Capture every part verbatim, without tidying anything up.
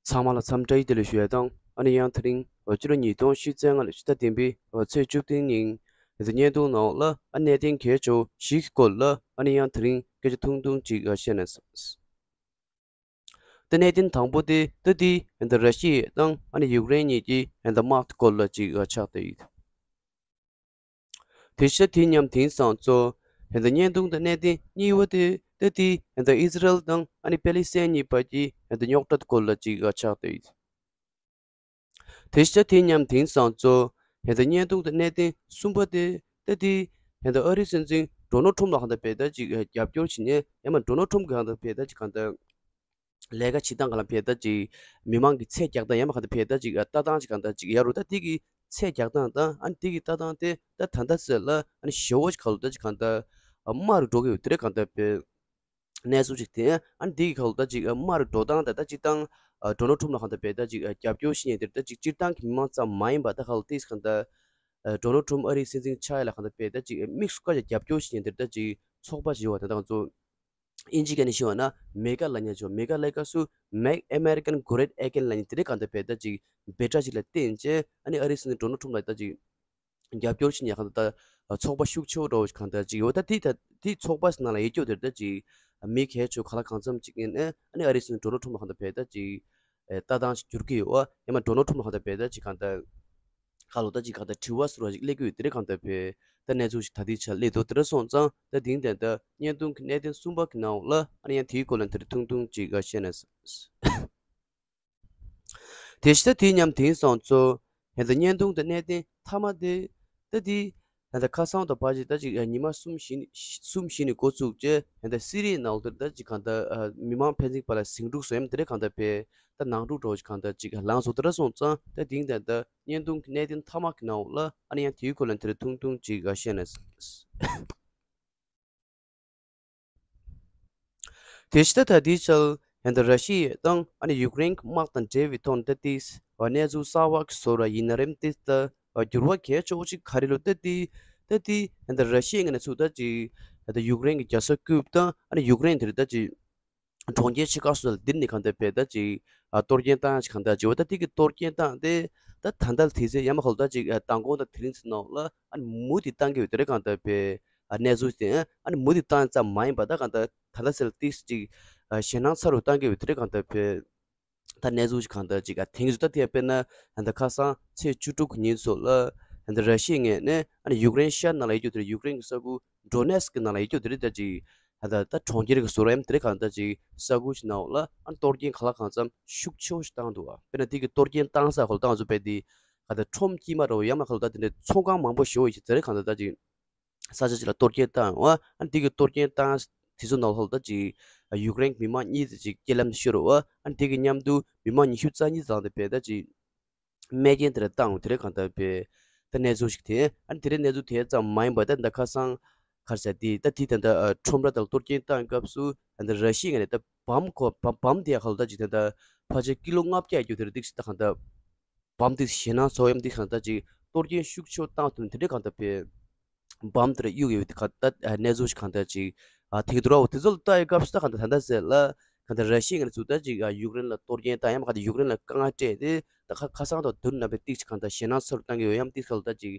ཚང་མ་ལ་འཚམས་འདྲི་བདེ་ལེགས་ཞུ་ཡ་དང་། ཨ་ནི་ཡང་དེ་རིང་ཕྱི་ལོ་ཉིས་སྟོང་ཉི་ཤུ་རྩ་ལྔ་ལོའི་ཕྱི་ཟླ་བདུན་པའི་ཚེས་བཅུ་བདུན་ཉིན་ཡིན་ད། བརྙན་ཐུང་ནང་ལ་ཨ་གནད་དོན་གལ་ཆེ་བ་བཞི་གི་སྐོར་ལ་ཨ་ནི་ཡང་དེ་རིང་སྐད་ཆ་ཐུང་ཐུང་ཅིག་བཤད་ན་བསམ། ད་གནད་དོན་དང་པོ་དེ་ད་དེ་ཡིན་ད་ར་ཤི་ཡ་དང་ཨ་ནི་ཡུཀ་རེན་གཉིས་ཀྱི་ཡིན་ད་དམག་གི་སྐོར་ལ་ཅིག་ཆགས་བསྡད་ཡོད། དེ་བཞིན་དེ་མཉམ་དེང་སང་ཚོ་ཡིན་ད་བརྙན་ཐུང་དང་གནད་དོན་གཉིས་པ་དེ་ད་དེ་ཡིན་ད་ཨི་ཟི་རལ་དང་ཨ་ནི་པེ་ལི་སི་ཐན་གཉིས་བར་གྱི་ཡིན་ད་རྙོག་དྲ་སྐོར་ལ་ཅིག་ཆགས་བསྡད་ཡོད། དེ་བཞིན་དེ་མཉམ་དེང་སང་ཚོ་ཡིན་ད་བརྙན་ཐུང་དང་གནད་དོན་གསུམ་པ་དེ་ད་དེ་ཡིན་ད་ཨ་རིའི་སྲིད་འཛིན་ཌོ་ནལ་ཁྲོམ་ལ་གང་ལྟར་བལྟས་ད་ཅིག་རྒྱབ་སྐྱོར་བྱེད་མཁན་ཡང་མ་ཌོ་ནལ་ཁྲོམ་གི་གང་ལྟར་བལྟས་ད་ཅིག་གང་ལྟར་ལས་ཀ་བྱེད་སྟངས་གང་ལ་བལྟས་ད་ཅིག་མི་མང་གི་ཚད་རྒྱག་སྟངས་ཡང་མ་གང་ལྟར་བལྟས་ད་ཅིག་ལྟ་སྟངས་ཅིག་གང་ལྟར་ཅིག་ཡ་རུ་ད་དེ་གི་ཚད་རྒྱག་སྟངས་དང་ཨ་ནི་དེ་གི་ལྟ་སྟངས་དེ་ད་ད་ལྟ་ཟེར་ལ་ཨ་ནི་ཞེ་བོ་ཅིག་གང་ལ་ད་ཅིག་གང་ལྟར་དམའ་རུ་འགྲོ་གི་ཡོད། དེ་རེད་གང་ལྟར་བལྟས། གནས་ཚུལ་ཅིག་དེ་ཨ་ནི་དེ་གི་ཁ་ལོ་ད་ཅིག་དམའ་རུ་འགྲོ་སྟངས་དང་ད་སྤྱིར་བཏང་ཨ་ཌོ་ནལ་ཁྲོམ་ལ་གང་ལྟར་བལྟས་ད་ཅིག་ཨ་རྒྱབ་སྐྱོར་བྱེད་མཁན་དེར་ད་ཅིག་སྤྱིར་བཏང་གི་མི་མང་ཙམ་མ་ཡིན་པ་ད་ཁ་ལོ་ཏིས་གང་ལྟར་ཨ་ཌོ་ནལ་ཁྲོམ་ཨ་རིའི་སྲིད་འཛིན་ཆགས་ཡ་ལ་གང་ལྟར་བལྟས་ད་ཅིག་དམིགས་སུ་བཀར་ཡ་རྒྱབ་སྐྱོར་བྱེད་མཁན་དེར་ད་ཅིག་ཚོགས་པ་ཞིག་ཡོད་པ་དེ་ད་ང་ཚོ་ཨིན་ཇི་སྐད་ནས་ཞུས་པ་ན་མེ་ག་ལབ་མཁན་ཅིག་མེ་ག་ལབ་སྐབས་སུ་Make America Great Again ལབ་མཁན་དེ་འདྲའི་གང་ལྟར་བལྟས་ད་ཅིག་འབོད་སྒྲ་ཅིག་ལ་བརྟེན་བྱས་ཨ་ནི་ཨ་རིའི་སྲིད་འཛིན་ཌོ་ནལ་ཁྲོམ་ལ་ད་ཅིག་རྒྱབ་སྐྱོར་བྱེད་མཁན་གང་ལྟར་ད་ཚོགས་པ་ཤུགས་ཆེ་བོ་འདྲ་བོ་ཞིག་གང་ལྟར་ཅིག་ཡོད། ད་དེ་ད་དེ་ཚོགས་པ་ནང་ལ་ཡོད་རྒྱུ་དེར་ད་ཅིག་མི་གལ་ཆེ་ག་ལ་གང་འཚམ་ཅིག་ཡིན་ཨ་ནི་ཨ་རིའི་སྲིད་འཛིན་ཌོ་ནལ་ཁྲོམ་ལ་གང་ལྟར་བལྟས་ད་ཅིག་ལྟ་སྟངས་ཤིག་འགྱུར་གྱི་ཡོད་ཨ། ཡང་མ་ཌོ་ནལ་ཁྲོམ་ལ་གང་ལྟར་བལྟས་ད་ཅིག་གང་ལྟར་ཁ་ལོ་ད་ཅིག་གང་ལྟར་དྲི་བ་ཟུར་བ་ཞིག་སླེབས་ཀྱི་ཡོད། དེ་རེད་གང་ལྟར་བལྟས་ད་གནས་ཚུལ་ཞིག་ད་དེ་ཆ་སླེབས་འདུག་དེ་འདྲ་སོང་ཙང་ད་དེང་དེ་ད་བརྙན་ཐུང་གི་གནད་དོན་གསུམ་པ་གི་ནང་ལ་ཨ་ནི་ཡང་དེའི་སྐོར་ལ་དེ་རིང་ཐུང་ཐུང་ཅིག་བཤད་ན་བསམ། དེ་བཞིན་དེ་མཉམ་དེང་སང་ཚོ་ཡིན་ད་བརྙན་ཐུང་དེ་གནད་དོན་མཐའ་མ་དེ་ད་དེ་ཡིན་ད་ཁ་སང་དང་བར་གྱི་ད་ཅིག་ཉི་མ་གསུམ་བཞི་གསུམ་བཞི་ནས་འགོ་བཙུགས་བྱས་ཡིན་ད་སི་རི་ཡའི་ནང་དུ་ད་ཅིག་གང་ལྟར་མི་མང་ཕན་ཚུན་བར་ལ་ཟིང་འཁྲུག་བཟོ་ཡ་དེ་འདྲ་གང་ལྟར་བྱས་ད་ནང་འཁྲུག་འདྲ་བོ་ཅིག་གང་ལྟར་ཅིག་ལངས་སོང་། དེ་འདྲ་སོང་ཙང་ད་དེང་དེ་ད་བརྙན་ཐུང་གི་གནད་དོན་མཐའ་མ་གི་ནང་ལ་ཨ་ནི་ཡང་དེའི་སྐོར་ལ་དེ་རིང་ཐུང་ཐུང་ཅིག་བཤད་ན་བསམ། དེ་བཞིན་ད་ལྟའི་ཆར་ཡིན་ད་ར་ཤི་ཡ་དང་ཨ་ནི་ཡུཀ་རེན་གྱི་དམག་དང་འབྲེལ་བའི་ཐོག་ནས་ད་ཏིས་གནས་ཚུལ་གསར་བ་ཞིག་བཟོ་ར་ཡིན་ན་རེམ་ཏིས་ད་འགྱུར་བ་གལ་ཆེ་བོ་ཞིག་ག་རེ་ལོ་ད་ཏི་ད་ཏི་ཡིན་ད་ར་ཤི་ཡ་ངོས་ནས་ཚུར་ད་ཅིག་ཡིན་ད་ཡུཀ་རེན་གྱི་རྒྱལ་ས་ཀིབ་དང་ཨ་ནི་ཡུཀ་རེན་དེ་རེད་ད་ཅིག་གྲོང་ཁྱེར་ཆེ་ཁག་སོགས་ལ་འདིར་ནས་གང་ལྟར་བས་ད་ཅིག་ཨ་གཏོར་སྐྱོན་བཏང་ཡ་ཅིག་གང་ལྟར་ཅིག་འོ་ད་ཏི་གི་གཏོར་སྐྱོན་བཏང་སྟེ་ད་ད་ལྟ་ལ་དེ་ཚེ་ཡ་མ་ཁོལ་ད་ཅིག་མདང་དགོང་དང་དེ་རིང་ཚེ་ནང་ལ་ཨ་ནི་མུ་མཐུད་བཏང་གི་ཡོད། དེ་རེད་གང་ལྟར་བས། ཨ་གནས་ཚུལ་དེ་ཨ་ནི་མུ་མཐུད་བཏང་ཙམ་མ་ཡིན་པ་ད་གང་ལྟར་ད་ལྟ་ཟེར་ཏིས་ཅིག་ཨ་ཞེད་སྣང་ཚ་རུ་བཏང་གི་ཡོད། དེ་རེད་གང་ལྟར་བས། ད་གནས་ཚུལ་ཅིག་གང་ལྟར་ཅིག་ཨ་དེང་གི་ཚོ་ད་དེ་དཔེར་ན་ད་ཁ་སང་ཚེས་བཅུ་དྲུག་གི་ཉིན་ཚོ་ལ་ད་ར་ཤི་ཡའི་ངོས་ནས་ཨ་ནི་ཡུཀ་རེན་ཤར་ནང་ལ་ཡོད་རྒྱུ་དེ་རེད། ཡུཀ་རེན་གྱི་ས་ཁུལ་ཌོ་ནེ་སི་ཀི་ནང་ལ་ཡོད་རྒྱུ་དེ་རེད། ད་ཅིག་ད་ད་ད་གྲོང་ཁྱེར་གྱི་ཟུར་ཡམ་དེ་རེད་གང་ལྟར་ཅིག་ས་ཁུལ་ཅིག་ནང་ལ་ཨ་ནི་གཏོར་སྐྱོན་ག་ལ་གང་འཚམ་ཤུགས་ཆེ་བོ་ཞིག་བཏང་འདུག་བ། དཔེར་ན་དེ་གི་གཏོར་སྐྱོན་བཏང་ས་ཁོལ་བཏང་ཚོ་བས་དེ་ག་ད་ཁྲོམ་དཀྱིལ་མ་ར་བོ་ཡ་མ་ཁོལ་ད་དེ་འདྲའི་ཚོང་ཁང་མང་པོ་ཞེ་བོ་ཡོད་ཅིག་དེ་རེད་གང་ལྟར་ད་ཅིག་ས་ཆ་ཅིག་ལ་གཏོར་སྐྱོན་བཏང་ཡོང་བ། ཨ་ནི་དེ་གི་གཏོར་སྐྱོན་བཏང་དེ་ཚོ་ནང་ལ་ཧོལ་ད་ཅིག་ཡུཀ་རེན་མི་མང་གཉིས་ཙམ་ཅིག་རྐྱེན་ལམ་དུ་ཤོར་བ། ཨ་ནི་དེ་གི་མཉམ་དུ་མི་མང་ཉི་ཤུ་རྩ་གཉིས་ཙམ་དེ་བས་ད་ཅིག་རྨས་སྐྱོན་དེ་འདྲ་བཏང་དེ་རེད་གང་ལྟར་བས། ད་གནས་ཚུལ་ཞིག་དེ་ཨ་ནི་དེ་རིང་གནས་ཚུལ་དེ་ཙམ་མ་ཡིན་པ་ད་ད་ཁ་སང་གར་ཟེར་དེ་ད་དེ་ད་ད་ཁྲོམ་ར་དང་གཏོར་སྐྱོན་བཏང་སྐབས་སུ་ད་ད་ར་ཤི་ཡ་ནས་ད་བམ་ཁོ་བམ་བམ་དེ་ཡ་ཧོལ་ད་ཅིག་ད་ད་ཕལ་ཆེར་ཀི་ལོ་ལྔ་བརྒྱ་ཡ་རྒྱུ་དེ་རེད་འདུག་ཟེར་ད་གང་ལྟར། བམ་དེ་ཞེད་སྣང་ཚོར་ཡམ་དེ་གང་ལྟར་ཅིག་གཏོར་སྐྱོན་ཤུགས་ཆེ་བཏང་ཐུབ་དེ་འདྲའི་གང་ལྟར་བས། བམ་དེར་གཡུག་ཡོད་དེ་གང་ལྟར་གནས་ཚུལ་ཞིག་གང་ལྟར་ཅིག་ཨ་ཐིག་དུ་ར་འོ་དེ་ཚོ་ལ་ལྟ་ཡི་སྐབས་སུ་ད་གང་ལྟར་ད་ལྟ་ཟེར་ལ་གང་ལྟར་ར་ཤི་ཡ་ངོས་ནས་ཚུར་ད་ཅིག་ཨ་ཡུཀ་རེན་ལ་གཏོར་སྐྱོན་བཏང་ཡམ་གང་ལྟར་ཡུཀ་རེན་ལ་དཀའ་ངལ་སྤྲད་དེ་ད་ཁ་ཁ་སང་དང་བསྡུར་ན་བས་ཏིག་ཅིག་གང་ལྟར་ཞེད་སྣང་ཚ་རུ་བཏང་གི་ཡོད་ཡམ་ཏིག་གང་ལྟར་ཅིག་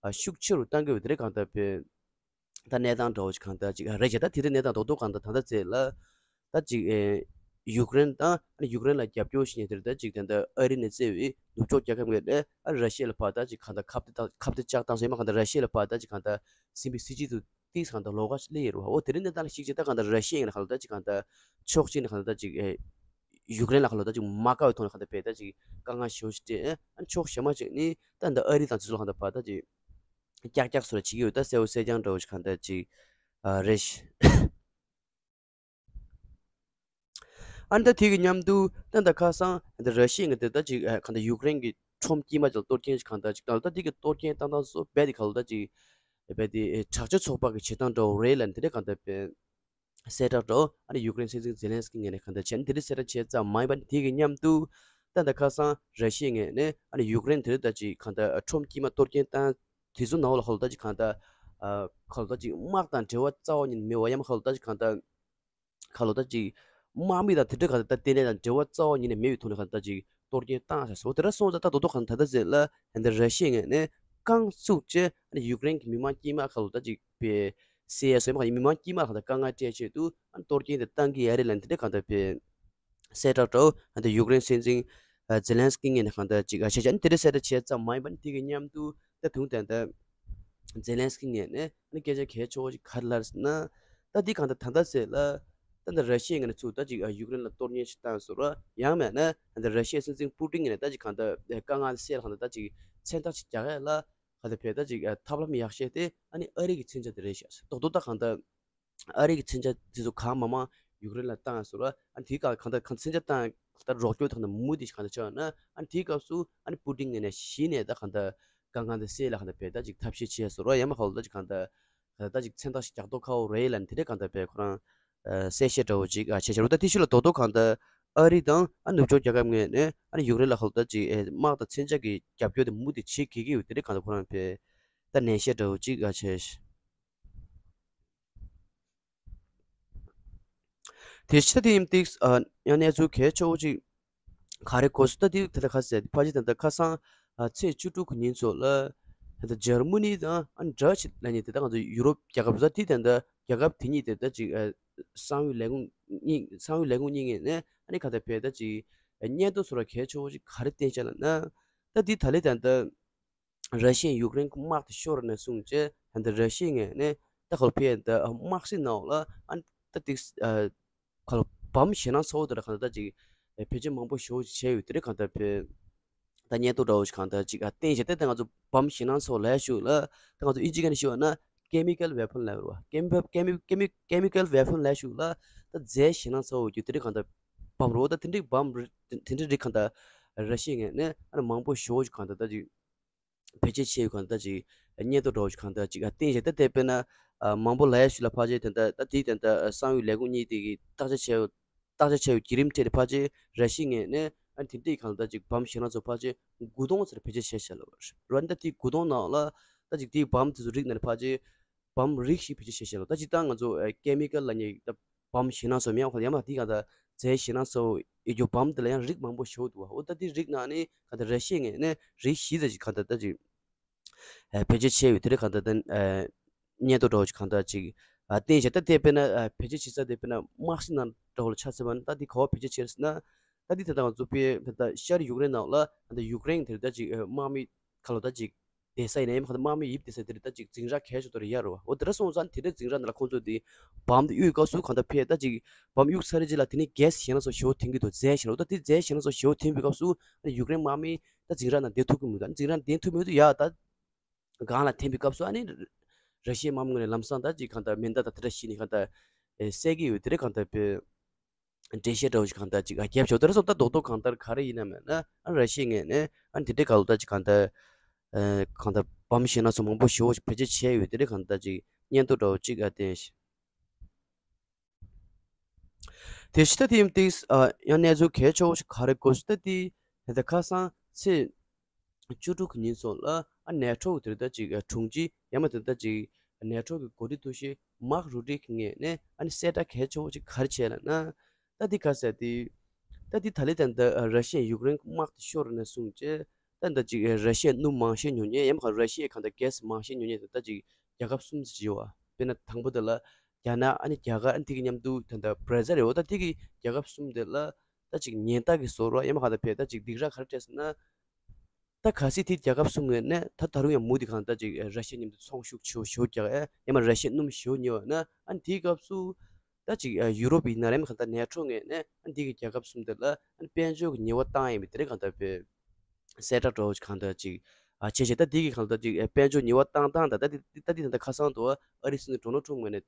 ཨ་ཤུགས་ཆེ་རུ་བཏང་གི་ཡོད་དེ་འདྲའི་གང་ལྟར་བས། ད་གནས་སྟངས་འདྲ་བོ་ཞིག་གང་ལྟར་ཅིག་རེད་ཅེ་ད་དེ་རིང་གནས་སྟངས་རྡོག་རྡོག་གང་ལྟར་ད་ལྟ་ཚེ་ལ་ད་ཅིག་ཨེ་ཡུཀ་རེན་དང་ཨ་ནི་ཡུཀ་རེན་ལ་རྒྱབ་སྐྱོར་བྱེད་མཁན་དེ་རིང་ད་ཅིག་དེ་འདྲ་ཨ་རི་ནས་བཙལ་བའི་ནུབ་ཕྱོགས་རྒྱལ་ཁབ་ངོས་ནས་ཨ་ར་ཤི་ཡ་ལ་ཕར་ད་ཅིག་གང་ལྟར་ཁ་གཏད་ཁ་གཏད་བཅག་བཏང་ཟེར་མ་གང་ལྟར་ར་ཤི་ཡ་ལ་ཕར་ད་ཅིག་གང་ལྟར་སིམ་པའི་སྲིད་ཇུས་དུ་ཏིག་གང་ལྟར་ལོགས་ཀ་སླེབས་ཡོད་རེད་བ། འོ་དེ་རིང་གནས་སྟངས་ལ་གཞིགས་བྱས་ད་གང་ལྟར་ར་ཤི་ཡ་ཡིན་ན་གང་ལྟར་ད་ཅིག་གང་ལྟར་ཕྱོགས་གཅིག་ནས་གང་ལྟར་ད་ཅིག་ཨེ་ཡུཀ་རེན་ལ་གང་ལྟར་ད་ཅིག་མ་དགའ་བའི་ཐོག་ནས་གང་ལྟར་བས་ད་ཅིག་དཀའ་ངལ་ཞེ་པོ་ཞིག་སྤྲད་ཨ་ཕྱོགས་གཞན་མ་ཅིག་ནི་ད་འདི་ཨ་རི་དང་དེ་ཚོ་ལ་གང་ལྟར་ཕར་ད་ཅིག་ཀྱག་ཀྱག་སོགས་ལ་བྱེད་ཀྱི་ཡོད། ད་གསལ་བོ་གསལ་རྐྱང་འདྲ་བོ་ཞིག་གང་ལྟར་ཅིག་ཨ་རེད་ཤག་ཨ་ནི་ད་དེ་གི་མཉམ་དུ་ད་ད་ཁ་སང་ད་ར་ཤི་ཡ་ངོས་ནས་ད་ཅིག་ཨ་གང་ལྟར་ཡུཀ་རེན་གྱི་ཁྲོམ་དཀྱིལ་མ་ཅིག་ལ་གཏོར་སྐྱོན་ཞིག་གང་ལྟར་ཅིག་བཏང་། ད་དེ་གི་གཏོར་སྐྱོན་བཏང་སྟངས་སོགས་རྦད་དེ་གང་ལྟར་ཅིག་རྦད་དེ་དྲག་སྤྱོད་ཚོགས་པ་གི་བྱེད་སྟངས་འདྲ་བོ་རེད་ལབ་ནས་དེ་འདྲ་གང་ལྟར་བས། གསལ་བསྒྲགས་འདྲ་བོ་ཨ་ནི་ཡུཀ་རེན་སྲིད་འཛིན་ཛེ་ལན་སི་ཀི་ངོས་ནས་གང་ལྟར་བྱས་ནས་དེ་འདྲ་གསལ་བསྒྲགས་བྱས་ཙམ་མ་ཡིན་པ་ནི་དེ་གི་མཉམ་དུ་ད་ད་ཁ་སང་ར་ཤི་ཡའི་ངོས་ནས་ཨ་ནི་ཡུཀ་རེན་དེ་འདྲ་ད་ཅིག་གང་ལྟར་ཁྲོམ་དཀྱིལ་མ་གཏོར་སྐྱོན་བཏང་དེ་ཚོ་ནང་ལ་ཁ་ལོ་ད་ཅིག་གང་ལྟར་ཨ་ཁ་ལོ་ད་ཅིག་དམག་དང་འབྲེལ་བ་རྩ་བ་ཉིད་མེད་པ་ཡང་ཁ་ལོ་ད་ཅིག་གང་ལྟར་ཁ་ལོ་ད་ཅིག་ དམག་མི་དང་དེ་འདྲ་ག་ད་ལྟ་ལྟེ་གནས་དང་འབྲེལ་བ་རྩ་བ་ཉིད་ནས་མེད་པའི་ཐོག་ནས་ག་ད་ཅིག་གཏོར་སྐྱོན་བཏང་ས་སོ་དེ་འདྲ་སོང་ཙང་ད་རྡོག་རྡོག་ག་ད་ལྟ་ཟེར་ལ་ད་ར་ཤི་ཡའི་ངོས་ནས་རྐང་བཙུགས་བྱས་ཡུཀ་རེན་གྱི་མི་མང་དཀྱུས་མ་ཁ་ལོ་ད་ཅིག་པའི་སེ་ཡ་སོ་མ་མི་མང་དཀྱུས་མ་ག་ད་དཀའ་ངལ་སྤྲད་ཆེད་དུ་གཏོར་སྐྱོན་དེ་བཏང་གི་ཡ་རེད་ལ་དེ་འདྲ་ག་ད་པའི་གསལ་བསྒྲགས་འདྲ་བོ་ད་ཡུཀ་རེན་སྲིད་འཛིན་ཛེ་ལན་སི་ཀི་ངོས་ནས་གང་ལྟར་ཅིག་ཨ་བྱས་བྱས་ནས་དེ་འདྲ་གསལ་བསྒྲགས་བྱས་ཙམ་མ་ཡིན་པ་ནི་དེ་གི་མཉམ་དུ་ད་དུང་ད་ལྟ་ཛེ་ལན་སི་ཀི་ངོས་ནས་ཨ་ནི་སྐད་ཆ་གལ་ཆེ་བོ་ཅིག་ག་རེ་ལབ་ཟེར་ན། ད་འདི་གང་ལྟར་ད་ལྟ་ཟེར་ལ་ད་ལྟ་ར་ཤི་ཡའི་ངོས་ནས་ཚུར་ད་ཅིག་ཡུཀ་རེན་ལ་གཏོར་སྐྱོན་ཞིག་བཏང་ཟེར་ར་ཡང་མེད་ན་ད་ལྟ་ར་ཤི་ཡའི་སྲིད་འཛིན་པུ་ཏིན་ངོས་ནས་ད་ཅིག་གང་ལྟར་དཀའ་ངལ་སེལ་གང་ལྟར་ད་ཅིག་མཚན་རྟགས་ཅིག་རྒྱག་ཡ་ལ་གང་ལྟར་བས་ད་ཅིག་ཐབས་ལམ་ཡག་ཤོས་དེ་ཨ་ནི་ཨ་རི་གི་མཚོན་ཆ་དེ་རེད་ཤག་ཟེར་རྡོག་རྡོག་ད་གང་ལྟར། ཨ་རི་གི་མཚོན་ཆ་དེ་ཚོ་གང་མང་མང་ཡུཀ་རེན་ལ་བཏང་ཟེར་བ། ཨ་ནི་དེའི་སྐབས་གང་ལྟར་གང་མཚོན་ཆ་བཏང་ད་རོགས་སྐྱོར་དང་མུ་མུ་དེ་གང་ལྟར་ཆགས་ན་ཨ་ནི་དེའི་སྐབས་སུ་ཨ་ནི་པུ་ཏིན་ངོས་ནས་གཞི་ནས་ད་གང་ལྟར་དཀའ་ངལ་དེ་སེལ་ལ་གང་ལྟར་བས་ད་ཅིག་ཐབས་ཤེས་བྱས་ཟེར་བ་ཡང་མ་གང་ལ་ད་ཅིག་གང་ལྟར་ད་ཅིག་མཚན་རྟགས་ཤིག་རྒྱག་མདོག་ཁ་བོ་རེད་ལ་ནི་དེ་འདྲ་གང་ལྟར་བས་ཁོ་རང་གསལ་བཤད་འདྲ་བོ་ཅིག་ཨ་བྱས་བྱས་རོ། ད་དེ་ཤུལ་ལ་རྡོག་རྡོག་གང་ལྟར་ཨ་རི་དང་ཨ་ནུབ་ཕྱོགས་རྒྱལ་ཁབ་ངོས་ནས་ཨ་ནི་ཡུཀ་རེན་ལ་གང་ལ་ད་ཅིག་དམག་དང་མཚོན་ཆ་གི་རྒྱབ་སྐྱོར་དེ་མུ་མཐུད་བྱེད་དགོས་ཀྱི་ཡོད་དེ་འདྲ་གང་ལྟར་ཁོ་རང་བས་ད་ནན་བཤད་འདྲ་བོ་ཅིག་ཨ་བྱས། དེ་ཕྱི་ད་དེ་ཡིན་ཏིག་ཨ་ཡང་གནས་ཚུལ་གལ་ཆེ་བོ་ཅིག་ག་རེ་གོ་སོང་ད་དེ་དེ་ལ་ཁ་གསལ་ཕལ་ཆེར་ད་ལྟ་ཁ་སང་ཨ་ཚེས་བཅུ་དྲུག་གི་ཉིན་ཚོ་ལ་ད་ལྟ་འཇར་མ་ནི་དང་ཨ་ཌ་ཆི་ལ་ནི་དེ་ད་ང་ཚོ་ཡུ་རོབ་རྒྱལ་ཁབ་ད་དེ་ད་ལྟ་རྒྱལ་ཁབ་དེ་གཉིས་དེ་ད་ཅིག་ཨ་གསང་བའི་ལས་ཁུངས་གཉིས་གསང་བའི་ལས་ཁུངས་གཉིས་ངོས་ནས་ཨ་ནི་ག་ད་བས་ད་ཅིག་སྙན་ཐོ་བཟོ་ར་གལ་ཆེ་བོ་ཅིག་ག་རེ་བསྟན་བྱས་ལ་ན་ད་དེ་ད་ལེ་ད་ལྟ། ར་ཤི་ཡས་ཡུཀ་རེན་གྱི་དམག་དེ་ཤོར་ནས་བཟུང་བྱས་ད་ལྟ་ར་ཤི་ཡའི་ངོས་ནས་ད་ཁོ་ཕའི་ད་དམག་སྲིད་ནང་ལ་ཨ་ད་ཏིག་ཁོ་ལ་བམ་ཞེད་སྣང་ཚ་བོ་དེ་ལ་གང་ལྟར་ཅིག་བེད་སྤྱོད་མང་པོ་ཞེ་པོ་ཅིག་བྱས་ཡོད་དེ་རེད། གང་ལྟར་བེད་ད་སྙན་ཐོ་འདྲ་བོ་ཞིག་གང་ལྟར་ཅིག་ཨ་བསྟན་བྱས་ད་ལྟ་ང་ཚོ་བམ་ཞེད་སྣང་ཚ་བོ་ལབ་ཞུ་ལ་ད་ང་ཚོ་ཨིན་ཇི་སྐད་ནས་ཞུ་བ་ན་ཀེ་མི་ཀལ་ཝེ་པོན་ལབ་རེད་བ། ཀེ་མི་ཀལ་ཝེ་པོན་ལབ་ཞུ་ལ་ད་རྫས་ཞེད་སྣང་ཚ་བོ་ཡོད་དེ་རེད། གང་ལྟར་བམ་རེད་བ། ད་དེ་འདྲའི་བམ་དེ་འདྲའི་རིགས་གང་ལྟར་ར་ཤི་ཡའི་ངོས་ནས་ཨ་ནི་མང་པོ་ཞེ་པོ་ཞིག་གང་ལྟར་ད་ཅིག་བེད་སྤྱོད་བྱས་ཡོད་གང་ལྟར་ཅིག་སྙན་ཐོ་འདྲ་བོ་ཞིག་གང་ལྟར་ཅིག་ཨ་བསྟན་བྱས་ད་དེ་དཔེར་ན་ཨ་མང་པོ་ལབ་ཡ་ཞིག་ལ་ཕལ་ཆེར་དེ་འདྲ་ད་དེའི་དེ་འདྲ་གསང་བའི་ལས་ཁུངས་གཉིས་དེ་གི་བརྟག་དཔྱད་བྱས་ཡོད། བརྟག་དཔྱད་བྱས་ཡོད་བརྒྱུད་རིམ་ཁྲོད་ནས་ཕལ་ཆེར་ར་ཤི་ཡའི་ངོས་ནས་ཨ་དེ་འདྲའི་གང་ལྟར་ཅིག་བམ་ཞེད་སྣང་ཚ་བོ་ཕལ་ཆེར་དགུ་སྟོང་ཙམ་བེད་སྤྱོད་བྱས་བྱས་ལ་བར་རོ། ཨ་ནི་ད་དེ་དགུ་སྟོང་ནང་ལ་ད་ཅིག་དེའི་བམ་དེ་ཚོ་རིགས་ནང་ནས་ཕལ་ཆེར་བམ་རིགས་ཤིག་བེད་སྤྱོད་བྱས་བྱས་ལ་ད་ཅིག་ད་ང་ཚོ་ཨ་ཀེ་མི་ཀལ་ལབ་མཁན་ད་བམ་ཞེད་སྣང་ཚ་བོ་མེད་ཡང་ཁོ་ཡང་མ་དེ་གང་ལྟར་རྫས་ཞེད་སྣང་ཚ་བོ་ཡོད་རྒྱུ་བམ་དེ་ལ་ཡང་རིགས་མང་པོ་ཞེ་པོ་འདུག་བ། འོ་ད་དེ་རིགས་ནང་ནས་གང་ལྟར་ར་ཤི་ཡའི་ངོས་ནས་རིགས་བཞི་ཙམ་ཞིག་གང་ལྟར་ད་ཅིག་ཨ་བེད་སྤྱོད་བྱས་ཡོད་དེ་རེད། གང་ལྟར་ད་ཨ་སྙན་ཐོ་འདྲ་བོ་ཞིག་གང་ལྟར་ཅིག་ཨ་བསྟན་བྱས་ད་དེ་དཔེར་ན་ཨ་བེད་སྤྱོད་བྱེད་ས་དེ་དཔེར་ན་དམག་སྲིད་ནང་འདྲ་བོ་ལ་ཆ་མཚོན་པ་ན་ད་དེ་ག་བ་བེད་སྤྱོད་བྱས་ཟེར་ན་ད་དེ་ད་ལྟ་ང་ཚོ་དཔེ་ད་ལྟ་ཤར་ཡུཀ་རེན་ནང་ལ་ད་ལྟ་ཡུཀ་རེན་དེར་ད་ཅིག་ཨ་དམག་མི་ག་ལོ་ད་ཅིག་བསྡད་ས་ཡིན་ན་ཡང་མ་གཏོགས་དམག་མི་ཡིབ་བསྡད་ས་དེ་རེད། ད་ཅིག་འཛིང་རགས་གལ་ཆེ་ཏོ་རེད་ཡ་རོ། འོ་དེ་འདྲ་སོང་ཙང་དེ་འདྲའི་འཛིང་རགས་ནང་ལ་ཁོང་ཚོ་དེ་བམ་དེ་གཡུག་སྐབས་སུ་གང་ལྟར་ཕེ་ད་ཅིག་བམ་གཡུག་ཚར་རྗེས་ལ་དེ་ནས་གྷེ་སི་ཞེད་སྣང་ཚ་བོ་ཞེ་པོ་འཐེན་གྱི་འདུག་རྫས་ཞེད་སྣང་ད་དེ་རྫས་ཞེད་སྣང་ཚ་བོ་ཞེ་པོ་འཐེན་པའི་སྐབས་སུ་ཨ་ནི་ཡུཀ་རེན་དམག་མི་ད་འཛིང་རགས་ནང་བསྡད་ཐུབ་ཀྱི་མི་འདུག་ཨ་ནི་འཛིང་རགས་ནང་བསྡད་ཐུབ་མི་འདུག་ཡ། ད་སྒང་ལ་འཐེན་པའི་སྐབས་སུ་ཨ་ནི་ར་ཤི་ཡའི་དམག་མི་ངོས་ནས་ལམ་སང་ད་ཅིག་གང་ལྟར་མེ་མདའ་དང་དེ་འདྲ་བཞེས་ནས་གང་ལྟར་ཨེ་བསད་ཀྱི་ཡོད་དེ་རེད། གང་ལྟར་བེ། འགྲེལ་བཤད་འདྲ་བོ་ཞིག་གང་ལྟར་ཅིག་ཨ་རྒྱབ་ཆོག་དེ་ར་སོང་ད་རྡོག་རྡོག་གང་ལྟར་ག་རེ་ཡིན་ན་མེད་ན་ཨ་ར་ཤི་ཡའི་ངོས་ནས་ཨ་འདི་འདྲའི་ག་ལོ་ད་ཅིག་གང་ལྟར་ཨ་གང་ལྟར་བམ་ཞེད་སྣང་ཚ་བོ་མང་པོ་ཞེ་པོ་ཞིག་བེད་སྤྱོད་བྱས་ཡོད་དེ་རེད། གང་ལྟར་ཅིག་སྙན་ཐོ་འདྲ་བོ་ཅིག་ཨ་བསྟན་ཞིག་དེ་ཕྱི་ད་དེ་ཡིན་ཏིག་ཨ་ཡང་གནས་ཚུལ་གལ་ཆེ་བོ་ཞིག་ག་རེ་གོ་སོང་ད་དེ་ད་ལྟ་ཁ་སང་ཚེས་བཅུ་དྲུག་གི་ཉིན་སོང་ལ་ཨ་ནེ་ཊོ་གི་དེ་ད་ཅིག་ཨ་དྲུང་ཆེ་ཡང་མ་དེ་ད་ཅིག་ནེ་ཊོ་གི་འགོ་ཁྲིད་ཐུགས་ཤེས་མཱག་རུ་ཏི་གི་ངོས་ནས་ཨ་ནི་གསལ་བསྒྲགས་གལ་ཆེ་བོ་ཅིག་ག་རེ་བྱས་ལབ་ན། ད་འདི་ག་ཟེར་ཏེ། ད་འདི་ད་ལི་ད་ལྟ་ར་ཤི་ཡས་ཡུཀ་རེན་དམག་དེ་ཤོར་ནས་བཟུང་བྱས་ད་ལྟ་ཅིག་ར་ཤི་ཡས་སྣུམ་མང་ཤས་ཉོ་མཁན་ཡང་མིན་ར་ཤི་ཡས་གང་ལྟར་གྷེ་སི་མང་ཤས་ཉོ་མཁན་དེ་ད་ཅིག་རྒྱལ་ཁབ་གསུམ་ཅིག་ཡོད་པ། དཔེར་ན་དང་པོ་དེ་ལ་རྒྱ་ནག་ཨ་ནི་རྒྱ་གར་ཨ་ནི་དེ་གི་མཉམ་དུ་ད་ལྟ་བྷ་ར་ཛིལ་རེད་འོ། ད་དེ་གི་རྒྱལ་ཁབ་གསུམ་དེ་ལ་ད་ཅིག་ཉེན་བརྡ་གི་བཟོ་འདྲ་ཡང་མིན་གང་ལྟར་བས་ད་ཅིག་སྡིགས་ར་ག་རེ་སྤྲད་ཟེར་ན། ད་གལ་སྲིད་དེ་རྒྱལ་ཁབ་གསུམ་ངོས་ནས་ད་ད་རུང་ཡང་མུ་མཐུད་གང་ལྟར་ཅིག་ར་ཤི་ཡ་མཉམ་དུ་ཚོང་ཤུགས་ཆེ་བོ་ཞེ་པོ་རྒྱག་ཡ་ཡང་མིན་ར་ཤི་ཡ་སྣུམ་ཞེ་པོ་ཉོ་བ་ན་ཨ་ནི་དེའི་སྐབས་སུ་ད་ཅིག་ཡུ་རོབ་ཡིན་ན་རེད་མིན་གང་ལྟར་ནེ་ཊོ་ངོས་ནས་ཨ་ནི་དེ་གི་རྒྱལ་ཁབ་གསུམ་དེ་ལ་ཨ་ནི་དཔལ་འབྱོར་གྱི་ཉེས་པ་བཏང་ཡ་ཡིན་པའི་དེ་རིང་གང་ལྟར་བས་གསལ་བསྒྲགས་འདྲ་བོ་ཞིག་གང་ལྟར་ཅིག་བྱས་བྱས་ད་དེ་གི་གང་ལྟར་ཅིག་དཔལ་འབྱོར་ཉེས་པ་བཏང་སྟངས་དང་ད་དེ་ད་དེ་ད་ལྟ་ཁ་སང་དུ་ཨ་རིའི་སྲིད་འཛིན་ཌོ་ནལ་ཊམ་ངོས་ནས།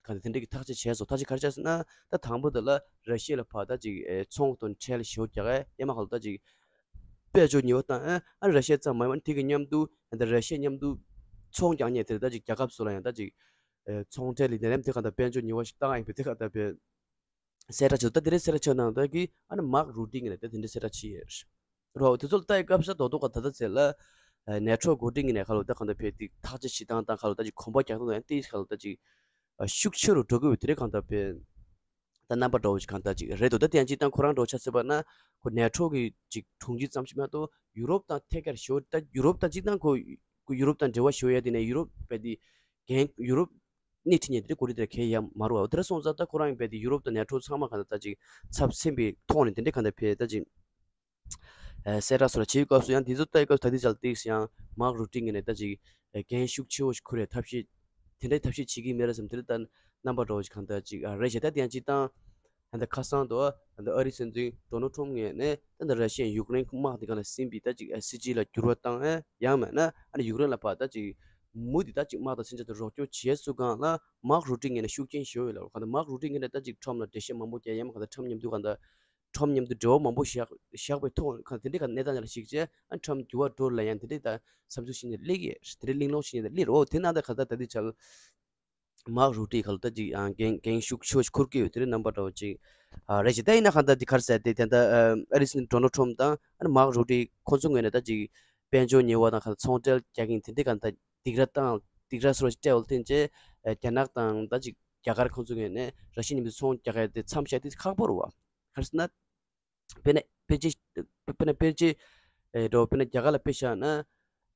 གང་དེ་འདྲ་གི་ཐག་གཅོད་བྱས་སོང་། ཐག་གཅོད་ག་རེ་བྱས་ཟེར་ན་ད་དང་པོ་དེ་ལ་ར་ཤི་ཡ་ལ་ཕར་ད་ཅིག་ཨེ་ཚོང་དང་ཁྲལ་ཞེ་པོ་རྒྱག་ཨེ་ཡང་མིན་གང་ལ་ད་ཅིག་དཔལ་འབྱོར་ཉེས་པ་བཏང་ཨེ་ཨ་ར་ཤི་ཡ་ཙམ་མ་ཡིན་པར་དེ་གི་མཉམ་དུ་ད་ར་ཤི་ཡ་མཉམ་དུ་ཚོང་རྒྱག་མཁན་དེ་ད་ཅིག་རྒྱལ་ཁབ་སོགས་ལ་ཡང་ད་ཅིག་ཨེ་ཚོང་ཁྲལ་ལི་དེ་རེམ་དེ་གང་ལྟར་དཔལ་འབྱོར་ཉེས་པ་ཞིག་བཏང་ཨེ་ཡིན་པའི་དེ་གང་ལྟར་བས་གསལ་བསྒྲགས་བྱས་འདུག་ད་དེ་རིང་གསལ་བསྒྲགས་བྱས་གནང་ད་གི་ཨ་ནི་མཱག་རུ་ཏི་ངོས་ནས་ད་དེ་འདྲའི་གསལ་བསྒྲགས་བྱས་ཡོད་རེད། རོ། དེ་ཚོ་ལ་ལྟ་ཡི་སྐབས་སུ་རྡོག་རྡོག་ག་ད་ལྟ་ཚེ་ལ་ནེ་ཊོ་འགོ་ཁྲིད་ངོས་ནས་ཁ་ལོ་ད་གང་ལྟར་བས་དེ་ཐག་གཅོད་བྱེད་སྟངས་དང་ཁ་ལོ་ད་ཅིག་གོམ་པ་རྒྱག་སྟངས་དང་ཡང་ཏིས་ཁ་ལོ་ད་ཅིག་ཤུགས་ཆེ་རུ་འགྲོ་གི་ཡོད་དེ་རེད། གང་ལྟར་བས་ ད་རྣམ་པ་འདྲ་བོ་ཞིག་གང་ལྟར་ཅིག་རེད་འདུག་ད་དེ་ཡང་སྤྱིར་བཏང་ཁོ་རང་འདྲ་བོ་ཆ་བཞག་པ་ན་ཁོ་ནེ་ཊོ་གི་ཅིག་དྲུང་ཆེ་ཙམ་ཞིག་མ་གཏོགས་ཡུ་རོབ་དང་ཐད་ཀར་ཞེ་པོ། ད་ཡུ་རོབ་དང་སྤྱིར་བཏང་ཁོ་ཁོ་ཡུ་རོབ་དང་འབྲེལ་བ་ཞེ་པོ་ཡོད་དེ་ནས་ཡུ་རོབ་བས་དེ་འགན་ཡུ་རོབ་སྣེ་ཁྲིད་མཁན་དེ་འདྲ་གོ་སྒྲིག་དེ་འདྲ་གང་ཡང་ཡོད་མ་རེད་བ། དེ་འདྲ་སོང་ཙང་ད་ཁོ་རང་ཡིན་པས་དེ་ཡུ་རོབ་དང་ནེ་ཊོ་ཚང་མ་གང་ལྟར་ད་ཅིག་ཚབ་མཚོན་པའི་ཐོག་ནས་དེ་འདྲ་གང་ལྟར་བས་ད་ཅིག་ཨ་གསལ་བསྒྲགས་སོགས་ལ་བྱེད་སྐབས་སུ་ཡང་འདི་ཚོ་ལྟ་སྐབས་སུ་ད་ལྟའི་ཆར་ཏིག་ཡང་མཱག་རུ་ཊི་ངོས་ནས་ད་ཅིག་ཨ་འགན་ཤུགས་ཆེ་བོ་ཞིག་འཁུར་བའི་ཐབས་ཤེས་དེ་འདྲའི་ཐབས་ཤེས་བྱེད་ཀྱི་མེད་རེད་བསམ། དེ་འདྲ་ད་རྣམ་པ་འདྲ་བོ་ཞིག་གང་ལྟར་ཅིག་ཨ་རེད་ཤག་ད་དེ་ཡང་སྤྱིར་བཏང་ད་ལྟ་ཁ་སང་དུ་ད་ལྟ་ཨ་རིའི་སྲིད་འཛིན་ཌོ་ནལ་ཊམ་ངོས་ནས་ད་ལྟ་ར་ཤི་ཡས་ཡུཀ་རེན་དམག་དེ་སྒང་ལ་ཟིན་པའི་ད་ཅིག་ཨ་སྲིད་ཇུས་ལ་འགྱུར་བ་བཏང་ཨེ་ཡང་མིན་ན་ཨ་ནི་ཡུཀ་རེན་ལ་ཕར་ད་ཅིག་མུ་མཐུད་ད་ཅིག་དམག་དང་མཚོན་ཆ་དེ་རོགས་སྐྱོར་བྱས་སུ་སྒང་ལ་མཱག་རུ་ཊི་ངོས་ནས་ཤུགས་རྐྱེན་ཞེ་པོ་ཡོད་ལ། གང་ལྟར་མཱག་རུ་ཊི་ངོས་ནས་ད་ཅིག་ཊམ་ལ་འགྲེལ་བཤད་མང་པོ་རྒྱག་ཡང་མིན་གང་ལྟར་ཊམ་མཉམ་དུ་གང་ལྟར། ཊམ་མཉམ་དུ་འབྲེལ་བ་མང་པོ་བཞག་བཞག་པའི་ཐོག་གང་དེ་འདྲའི་ག་གནས་སྟངས་ལ་གཞིགས་བྱས་ཨ་ཊམ་འགྱུར་བ་འགྲོ་ལ་ཡང་དེ་འདྲའི་ད་བསམ་ཚུལ་བྱས་ནས་སླེབས་ཀྱི་རེད། དེ་འདྲའི་གླེང་སློང་བྱས་ནས་སླེབས་རེད། འོ་དེ་ནང་ད་ག་ད་ད་ལྟའི་ཆར་མཱག་རུ་ཊི་ག་ལ་ད་ཅིག་ཨ་འགན་འགན་ཤུགས་ཆེ་བ་ཞིག་འཁུར་གྱི་ཡོད། དེ་འདྲའི་རྣམ་པ་འདྲ་བོ་ཅིག་ཨ་རེད་ཅིག་ད་ཡིན་ན་གང་ལྟར་འདི་ག་རེ་ཟེར་ཏེ་ད་ལྟ་ཨ་རིའི་སྲིད་འཛིན་ཌོ་ནལ་ཊམ་དང་ཨ་ནི་མཱག་རུ་ཊི་ཁོ་ཚོ་ངོས་ནས་ད་ཅིག་དཔལ་འབྱོར་ཉེས་པ་དང་ག་ཚོང་འབྲེལ་རྒྱག་གིན་དེ་འདྲའི་ག་ད་སྡིགས་ར་བཏང་སྡིགས་ར་སོགས་སྤྲད་འོ་ཐེངས་ཅེ་རྒྱ་ནག་དང་ད་ཅིག་རྒྱ་གར་ཁོ་ཚོ་ངོས་ནས་ར་ཤི་ཡ་མཉམ་དུ་ཚོང་རྒྱག་ཡ་དེ་མཚམས་བཞག་དེ་ཁག་པོ་རེད་བ། ག་རེ་ཟེར་ན། དཔེར་ན་དཔེར་བརྗོད་དཔེར་ན་དཔེར་བརྗོད་ཨེ་འགྲོ་དཔེར་ན་རྒྱ་གར་ལ་དཔེ་བཞག་ན།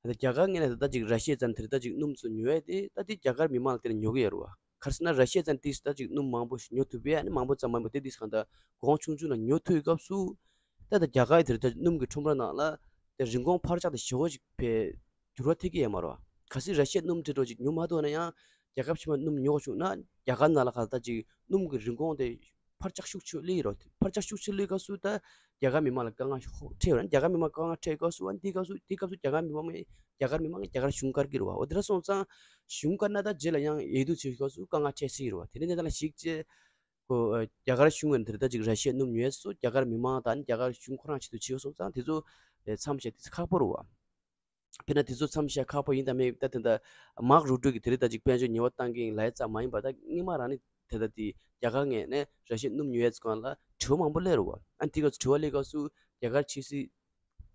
ད་རྒྱ་གར་ངོས་ནས་ད་ཅིག་ར་ཤི་ཡ་ཙམ་དེར་ད་ཅིག་སྣུམ་ཚོ་ཉོ་ཡ་དེ་ད་དེ་རྒྱ་གར་མི་མང་ལ་དེ་ལ་ཉོ་གི་ཡོད་རེད་བ། ག་རེ་ཟེར་ན་ར་ཤི་ཡ་ཙམ་དེས་ད་ཅིག་སྣུམ་མང་པོ་ཞིག་ཉོ་ཐུབ་པས་ཨ་ནི་མང་པོ་ཙམ་མང་པོ་དེ་དེས་གང་ལྟར་གོང་ཆུང་ཆུང་ལ་ཉོ་ཐུབ་པའི་སྐབས་སུ། ད་ད་རྒྱ་གར་དེར་ད་སྣུམ་གྱི་ཁྲོམ་ར་ནང་ལ་དེ་རིན་གོང་འཕར་ཆག་དེ་ཞེ་པོ་ཞིག་འཕེལ་འགྱུར་བ་ཐེབས་ཀྱི་ཡོད་མ་རེད་བ། གལ་སྲིད་ར་ཤི་ཡ་སྣུམ་དེ་འདྲ་ཅིག་ཉོ་མ་ཐུབ་ན་ཡང་རྒྱལ་ཁབ་ཕྱི་མ་སྣུམ་ཉོ་དགོས་བྱུང་ན་རྒྱ་གར་ནང་ལ་ག་ད་ཅིག་སྣུམ་གྱི་རིན་གོང་དེ་འཕར་ཆག་ཤུགས་ཆེ་སླེབས་ཡོད་རེད། འཕར་ཆག་ཤུགས་ཆེ་སླེབས་སྐབས་སུ་ད་རྒྱ་གར་མི་མང་ལ་དཀའ་ངལ་ཤོག་འཕྲད་ཡོད་རེད། རྒྱ་གར་མི་མང་དཀའ་ངལ་འཕྲད་སྐབས་སུ་ཨ་དེའི་སྐབས་སུ་དེའི་སྐབས་སུ་རྒྱ་གར་མི་མང་རྒྱ་གར་མི་མང་རྒྱ་གར་གཞུང་བཀར་གྱི་རེད་བ། འོ་དེ་འདྲ་སོང་ཙང་གཞུང་བཀར་ན་ད་རྗེས་ལ་ཡང་འོས་བསྡུ་བྱེད་སྐབས་སུ་དཀའ་ངལ་འཕྲད་སྲིད་ཀྱི་རེད་བ། དེ་འདྲ་གནས་སྟངས་ལ་གཞིགས་བྱས་ཁོ་ཨ་རྒྱ་གར་གཞུང་ངོས་ནས་དེ་ལྟར་ཅིག་ར་ཤི་ཡའི་སྣུམ་ཉོ་ཡས་སུ་རྒྱ་གར་མི་མང་དང་རྒྱ་གར་གཞུང་ཁོ་རང་ཆེད་དུ་བྱེད་སོང་ཙང་དེ་ཚོ་ཨེ་མཚམས་བཞག་དེ་ཚོ་ཁག་པོ་རེད་བ། དཔེར་ན་དེ་ཚོ་མཚམས་བཞག་ཁག་པོ་ཡིན་དང་མེད་ད་དེ་འདྲ་མཱག་རུ་ཊི་གིས་དེ་རིང་ད་ཅིག་དཔལ་འབྱོར་ཉེས་པ་བཏང་གི་ཡིན་ལབ་ཡས་ཙམ་མ་ཡིན་པ་ད་སྔོན་མ་རང་ནས་དེ་ལྟར་དེ་རྒྱ་གར་ངོས་ནས་ར་ཤི་ཡའི་སྣུམ་ཉོ་ཡས་ཚོ་སྒང་ལ་དྲི་བ་མང་པོ་སླེབས་རེད་བ། ཨ་དེ་ག་ཚོ་དྲི་བ་སླེབས་སྐབས་སུ་རྒྱ་གར་ཕྱི་སྲིད་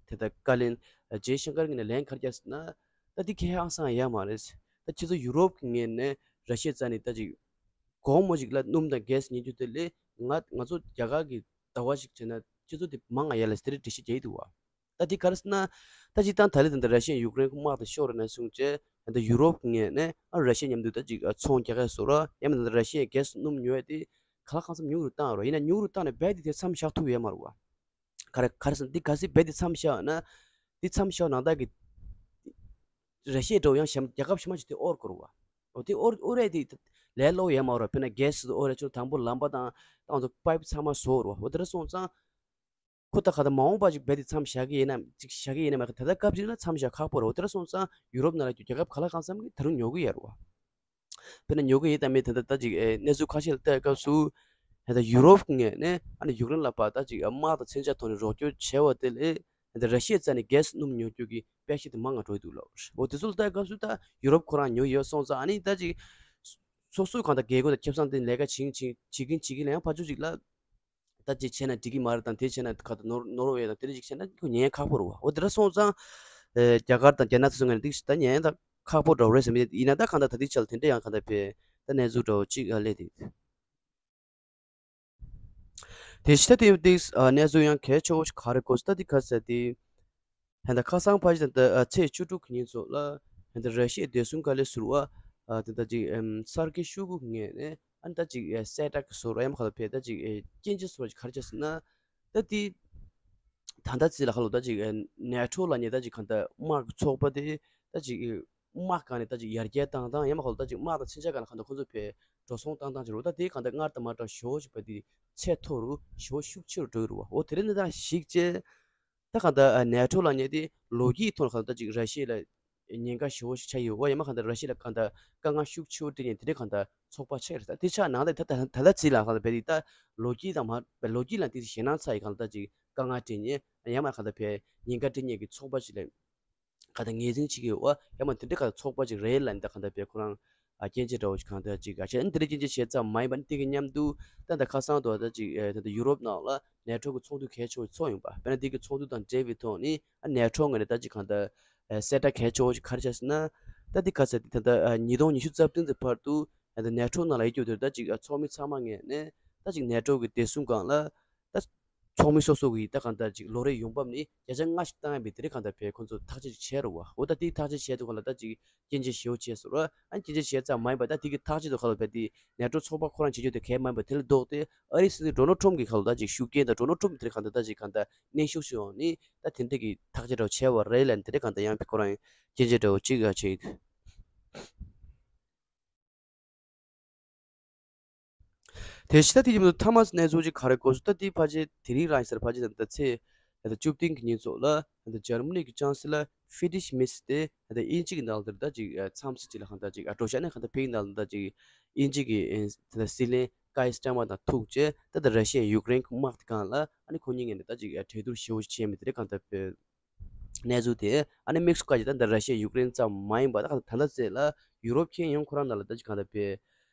དེ་ལྟར་བཀའ་བློན་ཇེ་ཤང་ཀར་ངོས་ནས་ལན་ག་རེ་བརྒྱབ་ཟེར་ན། ད་འདི་ཁེ་ཧང་སང་ཡ་མ་རེད། ད་ཁྱེད་ཚོ་ཡུ་རོབ་ཀྱི་ངོས་ནས་ར་ཤི་ཡའི་རྩ་ནས་ད་ཅིག་དགོང་མོ་ཞིག་ལ་སྣུམ་དང་གྷེ་སི་ཉོ་རྒྱུ་དེ་ལས་ང་ང་ཚོ་རྒྱ་གར་གྱི་ཟླ་བ་ཞིག་བྱས་ན་ཁྱེད་ཚོ་དེ་མང་ང་ཡ་ལ་དེ་རིང་འགྲེལ་བཤད་རྒྱག་གི་འདུག་བ། ད་འདི་ག་རེ་ཟེར་ན། ད་སྤྱིར་བཏང་ད་ལི་དང་ད་ར་ཤི་ཡ་ཡུཀ་རེན་དམག་དང་ཤོར་ན་སོང་བྱས་ད་ཡུ་རོབ་ཀྱི་ངོས་ནས་ཨ་ར་ཤི་ཡ་མཉམ་དུ་ད་ཅིག་ཚོང་རྒྱག་ག་བཟོ་ར་ཡང་མིན་ད་ར་ཤི་ཡའི་གྷེ་སི་སྣུམ་ཉོ་ཡ་དེ་ག་ལ་གང་འཚམ་ཉུང་རུ་བཏང་ར་ཡིན་ན་ཉུང་རུ་བཏང་ནས་རྦད་དེ་དེ་མཚམས་བཞག་ཐུབ་ཡོད་མ་རེད་བ། ག་རེ་ག་རེ་ཟེར་ན་འདི་གལ་སྲིད་རྦད་དེ་མཚམས་བཞག་ན། འདི་མཚམས་བཞག་ནང་བདག་གི་ར་ཤི་ཡ་འདྲ་བོ་ཡང་གཞན་རྒྱལ་ཁབ་གཞན་མ་ཞིག་དེ་དབོར་དགོས་རེད་བ། འོ་དེ་དབོར་དབོར་ཡས་དེ་ལས་སླ་པོ་ཡོད་མ་རེད་བ། དཔེར་ན་གྷེ་སི་དེ་དབོར་ཡས་ཆུ་དང་པོ་ལམ་པ་དང་ཏང་ཚོ་པའིབ་ཚང་མ་བཟོ་རེད་བ། འོ་དེ་འདྲ་སོང་ཙང་ཁོ་ད་ག་ད་མ་འོངས་པ་ཅིག་རྦད་དེ་མཚམས་བཞག་གི་ཡིན་ན་ཅིག་བཞག་གི་ཡིན་ན་མ་གི་ད་ལྟ་སྐབས་ཅིག་ན་མཚམས་བཞག་ཁག་པོ་རེད། འོ་དེ་འདྲ་སོང་ཙང་ཡུ་རོབ་ནང་ལ་རྒྱུ་རྒྱལ་ཁབ་ག་ལ་གང་འཚམ་གི་ད་རུང་ཉོ་གི་ཡོད་རེད་བ། དཔེར་ན་ཉོ་གི་ཡིན་དང་མིན་ད་ལྟ་ད་ཅིག་ཨེ་གནས་ཚུལ་ཁ་ཤས་ལ་བལྟས་སྐབས་སུ། ད་ལྟ་ཡུ་རོབ་ངོས་ནས་ཨ་ནི་ཡུཀ་རེན་ལ་ཕར་ད་ཅིག་དམག་དང་མཚོན་ཆ་ཐོག་ནས་རོགས་སྐྱོར་བྱས་པ་དེ་ལས་ད་ལྟ་ར་ཤི་ཡའི་རྩ་ནས་གྷེ་སི་སྣུམ་ཉོ་རྒྱུ་གི་དཔེ་ཤེད་དེ་མང་ང་འགྲོ་གི་འདུག་ལོ། འོ་དེ་ཚོ་ལ་བལྟས་སྐབས་སུ་ད་ཡུ་རོབ་ཁོ་རང་ཉོ་ཡོད་སོང་ཙང་ཨ་ནི་ད་ཅིག་སོ་སོའི་གང་ལྟར་རྒྱལ་སྒོ་དང་ཁེ་བཟང་དེ་ལས་ཀ་བྱེད་བྱེད་བྱེད་ཀྱིན་བྱེད་ཀྱིན་ལ་ཡང་ཕར་ཕྱོགས་ཅིག་ལ་ད་ཅིག་བྱས་ན་འགྲིག་གི་མ་རེད་དང་དེ་བྱས་ན་ག་ད་ནོར་ནོར་བ་ཡོད་དང་དེ་འདྲ་ཅིག་བྱས་ན་ཁོ་ཉན་ཡ་ཁག་པོ་རེད་བ། འོ་དེ་འདྲ་སོང་ཙང་ཨེ་རྒྱ་གར་དང་རྒྱ་ནག་དེ་ཚོ་ངོས་ནས་འདི་ད་ཉན་ཡ་ད་ཁག་པོ་འདྲ་བོ་རེད་བསམ་གྱི་ཡིན་ན་ད་གང་ལྟར་ད་ལྟའི་ཆར་ལ་དེ་འདྲ་ཡང་གང་ལྟར་བས་ད་གནས་ཚུལ་འདྲ་བོ་ཅིག་ཨ་སླེབས་ཏེ། དེ་ཕྱི་ད་དེ་དེ་ཨ་གནས་ཚུལ་ཡང་གལ་ཆེ་བོ་ཞིག་ག་རེ་གོ་ས་ད་དེ་ག་ས་དེ། ཧན་ད་ཁ་སང་ཕ་ཞིག་ད་ད་ཨ་ཚེས་བཅུ་དྲུག་གི་ཉིན་ཚོ་ལ་ཧན་ད་ར་ཤི་ཡའི་བདེ་སྲུང་བཀའ་བློན་ཟུར་པ་ཨ་དེ་ད་ཅིག་ཨམ་སར་ཀེ་ཤོ་གུ་ངོས་ནས་ཨ་ད་ཅིག་ཨ་གསལ་བསྒྲགས་ཀྱི་བཟོ་འདྲ་ཡང་ཁ་ལ་ཕེ་ད་ཅིག་ཨ་སྐྱོན་བརྗོད་བཟོ་འདྲ་ཅིག་ག་རེ་བྱས་ཟེར་ན། ད་དེ་ད་ལྟ་ཚིག་ལ་ཁ་ལོ་ད་ཅིག་ཨ་ནེ་ཊོ་ལབ་མཁན་ད་ཅིག་གང་ལྟར་དམག་གི་ཚོགས་པ་དེ་ད་ཅིག་ཨ་དམག་སྒང་ནས་ད་ཅིག་ཡར་རྒྱས་བཏང་སྟངས་ཡང་མ་ཁ་ལོ་ད་ཅིག་དམག་དང་མཚོན་ཆ་སྒང་ལ་གང་ལྟར་ཁོ་ཚོ་ཕེ་འགྲོ་སོང་བཏང་སྟངས་ཅིག་རེད་བ། ད་དེ་གང་ལྟར་སྔར་དང་མ་འདྲ་བ་ཞེ་པོ་ཞིག་བ་དེ་ཚད་མཐོ་རུ་ཞེ་པོ་ཤུགས་ཆེ་རུ་འགྲོ་གི་རེད་བ། འོ་དེ་རིང་ནས་ད་གཞིགས་བྱས། ད་གང་ལྟར་ཨ་ནེ་ཊོ་ལབ་མཁན་དེ་ལོ་རྒྱུས་ཐོག་ལ་གང་ལྟར་ཅིག་ར་ཤི་ཡ་ལ་ཉེན་ཁ་ཞེ་པོ་ཞིག་ཆགས་ཡོད་པ་ཡང་མ་གང་ལྟར་ར་ཤི་ཡ་ལ་གང་ལྟར་དཀའ་ངལ་ཤུགས་ཆེ་པོ་སྤྲད་མཁན་དེ་འདྲའི་གང་ལྟར་ཚོགས་པ་ཆགས་ཡོད་རེད། ད་དེ་ཆ་ནང་ལ་ད་ད་ད་ལྟ་ཚིག་ལ་གང་ལྟར་བས་དེ་ད་ལོ་རྒྱུས་དང་མ་ལོ་རྒྱུས་ལ་དེ་ཞེད་སྣང་ཚ་ཡི་གང་ལྟར་ཅིག་དཀའ་ངལ་སྤྲད་མཁན་ཡང་མ་གང་ལྟར་བས་ཉེན་ཁ་སྤྲད་མཁན་གྱི་ཚོགས་པ་ཞིག་ལ་གང་ལྟར་ངོས་འཛིན་བྱེད་ཀྱི་ཡོད་པ་ཡང་མ་དེ་འདྲའི་གང་ལྟར་ཚོགས་པ་ཅིག་རེད་ལབ་ནས་ད་གང་ལྟར་བས་ཁོ་རང་ཨ་སྐྱོན་བརྗོད་འདྲ་བོ་ཞིག་གང་ལྟར་ཅིག་ཨ་བྱས་ཨ་ནི་དེ་འདྲའི་སྐྱོན་བརྗོད་བྱས་ཙམ་མ་ཡིན་པ་ནི་དེ་གི་མཉམ་དུ་ད་ལྟ་ཁ་སང་དུ་ད་ཅིག་ཨ་ད་ལྟ་ཡུ་རོབ་ནང་ལ་ནེ་ཊོ་གི་ཚོགས་འདུ་གལ་ཆེ་བོ་ཚོགས་ཡོང་པ་དཔེར་ན་དེ་གི་ཚོགས་འདུ་དང་འབྲེལ་བའི་ཐོག་ནས་ཨ་ནེ་ཊོ་ངོས་ནས་ད་ཅིག་གང་ལྟར་ཨ་གསལ་བསྒྲགས་གལ་ཆེ་བོ་ཞིག་ག་རེ་བྱས་ཟེར་ན། ད་འདི་ག་ཚད་འདི་ད་ལྟ་ཨ་ཉིས་སྟོང་ཉི་ཤུ་རྩ་བདུན་ཙམ་བར་དུ་ཨ་ད་ནེ་ཊོ་ནང་ལ་ཡོད་རྒྱུ་དེར་ད་ཅིག་ཨ་ཚོགས་མི་ཚང་མ་ངོས་ནས་ ད་ཅིག་ནེ་ཊོ་གི་བདེ་སྲུང་སྒང་ལ་ད་ཚོགས་མི་སོ་སོ་གི་ད་གང་ལྟར་ཅིག་ལོ་རེའི་ཡོང་འབབ་ནི་བརྒྱ་ཆ་ལྔ་ཞིག་བཏང་ཡ་མི་དེ་རིགས་གང་ལྟར་བས་ཁོང་ཚོ་ཐག་གཅོད་ཅིག་བྱས་རེད་བ། འོ་ད་དེའི་ཐག་གཅོད་བྱས་དུས་གང་ལ་ད་ཅིག་སྐྱོན་བརྗོད་ཞེ་པོ་བྱས་སོང་ར། ཨ་ནི་སྐྱོན་བརྗོད་བྱས་ཙམ་མ་ཡིན་པ་ད་དེ་གི་ཐག་གཅོད་དུ་ཁ་ལོ་བས་དེ་ནེ་ཊོ་ཚོགས་པ་ཁོ་རང་བྱེད་རྒྱུ་དེ་གལ་མ་ཡིན་པ་དེ་ལས་ལྡོག་སྟེ་ཨ་རིའི་སྲིད་འཛིན་ཌོ་ནལ་ཊམ་གི་ཁ་ལོ་ད་ཅིག་ཤུགས་རྐྱེན་དང་ཌོ་ནལ་ཊམ་དེ་རིགས་གང་ལྟར་ད་ཅིག་གང་ལྟར་གནོན་ཤུགས་ཤིག་ཡོང་ནི་ད་དེ་འདྲ་གི་ཐག་གཅོད་འདྲ་བོ་བྱས་པ་རེད་ལབ་ནས་དེ་རིགས་གང་ལྟར་ཡང་ཁོ་རང་སྐྱོན་བརྗོད་འདྲ་བོ་ཅིག་ཨ་བྱས་ཡོད། དེ་བཞིན་ད་དེ་ཡིན་དུས་ཐ་མ་སི་གནས་ཚུལ་ཅིག་ག་རེ་གོ་སོང་། ད་དེའི་ཕལ་ཆེར་དེ་རིང་རང་ཡིན་ས་རེད། ཕལ་ཆེར་ད་ལྟ་ཚེས་ད་ལྟ་བཅུ་བདུན་གྱི་ཉིན་ཚོགས་ལ་ད་ལྟ་འཇར་མ་ནི་གི་ཅང་སི་ལར་ཧྥི་ཌི་རིས་མེར་ཚི་དེ་ད་ལྟ་དབྱིན་ཇི་གི་ནང་ལ་དེར་ད་ཅིག་འཚམས་གཟིགས་ཅིག་ལ་གང་ལྟར་ཅིག་འགྲོ་བཞག་ནས་གང་ལྟར་ཕེབས་ཀྱི་ནང་ལ་ད་ཅིག་དབྱིན་ཇི་གི་ད་ལྟ་སྲིད་བློན་ཀའི་སི་ཊར་མར་དང་ཐུག་རྗེས་ད་ལྟ་ར་ཤི་ཡ་ཡུཀ་རེན་གྱི་དམག་དེ་སྒང་ལ་ཨ་ནི་ཁོ་གཉིས་ངོས་ནས་ད་ཅིག་གྲོས་བསྡུར་ཞེ་པོ་ཅིག་བྱས་མི་དེ་རེད། གང་ལྟར་བས། གནས་ཚུལ་དེ་ཨ་ནི་དམིགས་སུ་བཀར་ཅིག་ད་ལྟ་ར་ཤི་ཡ་ཡུཀ་རེན་ཙམ་མ་ཡིན་པ་ད་གང་ལྟར་ད་ལྟ་ཚེ་ལ་ཡུ་རོབ་ཁྱོན་ཡོངས་ཁོ་རང་ནང་ལ་ད་ཅིག་གང་ལྟར་བས་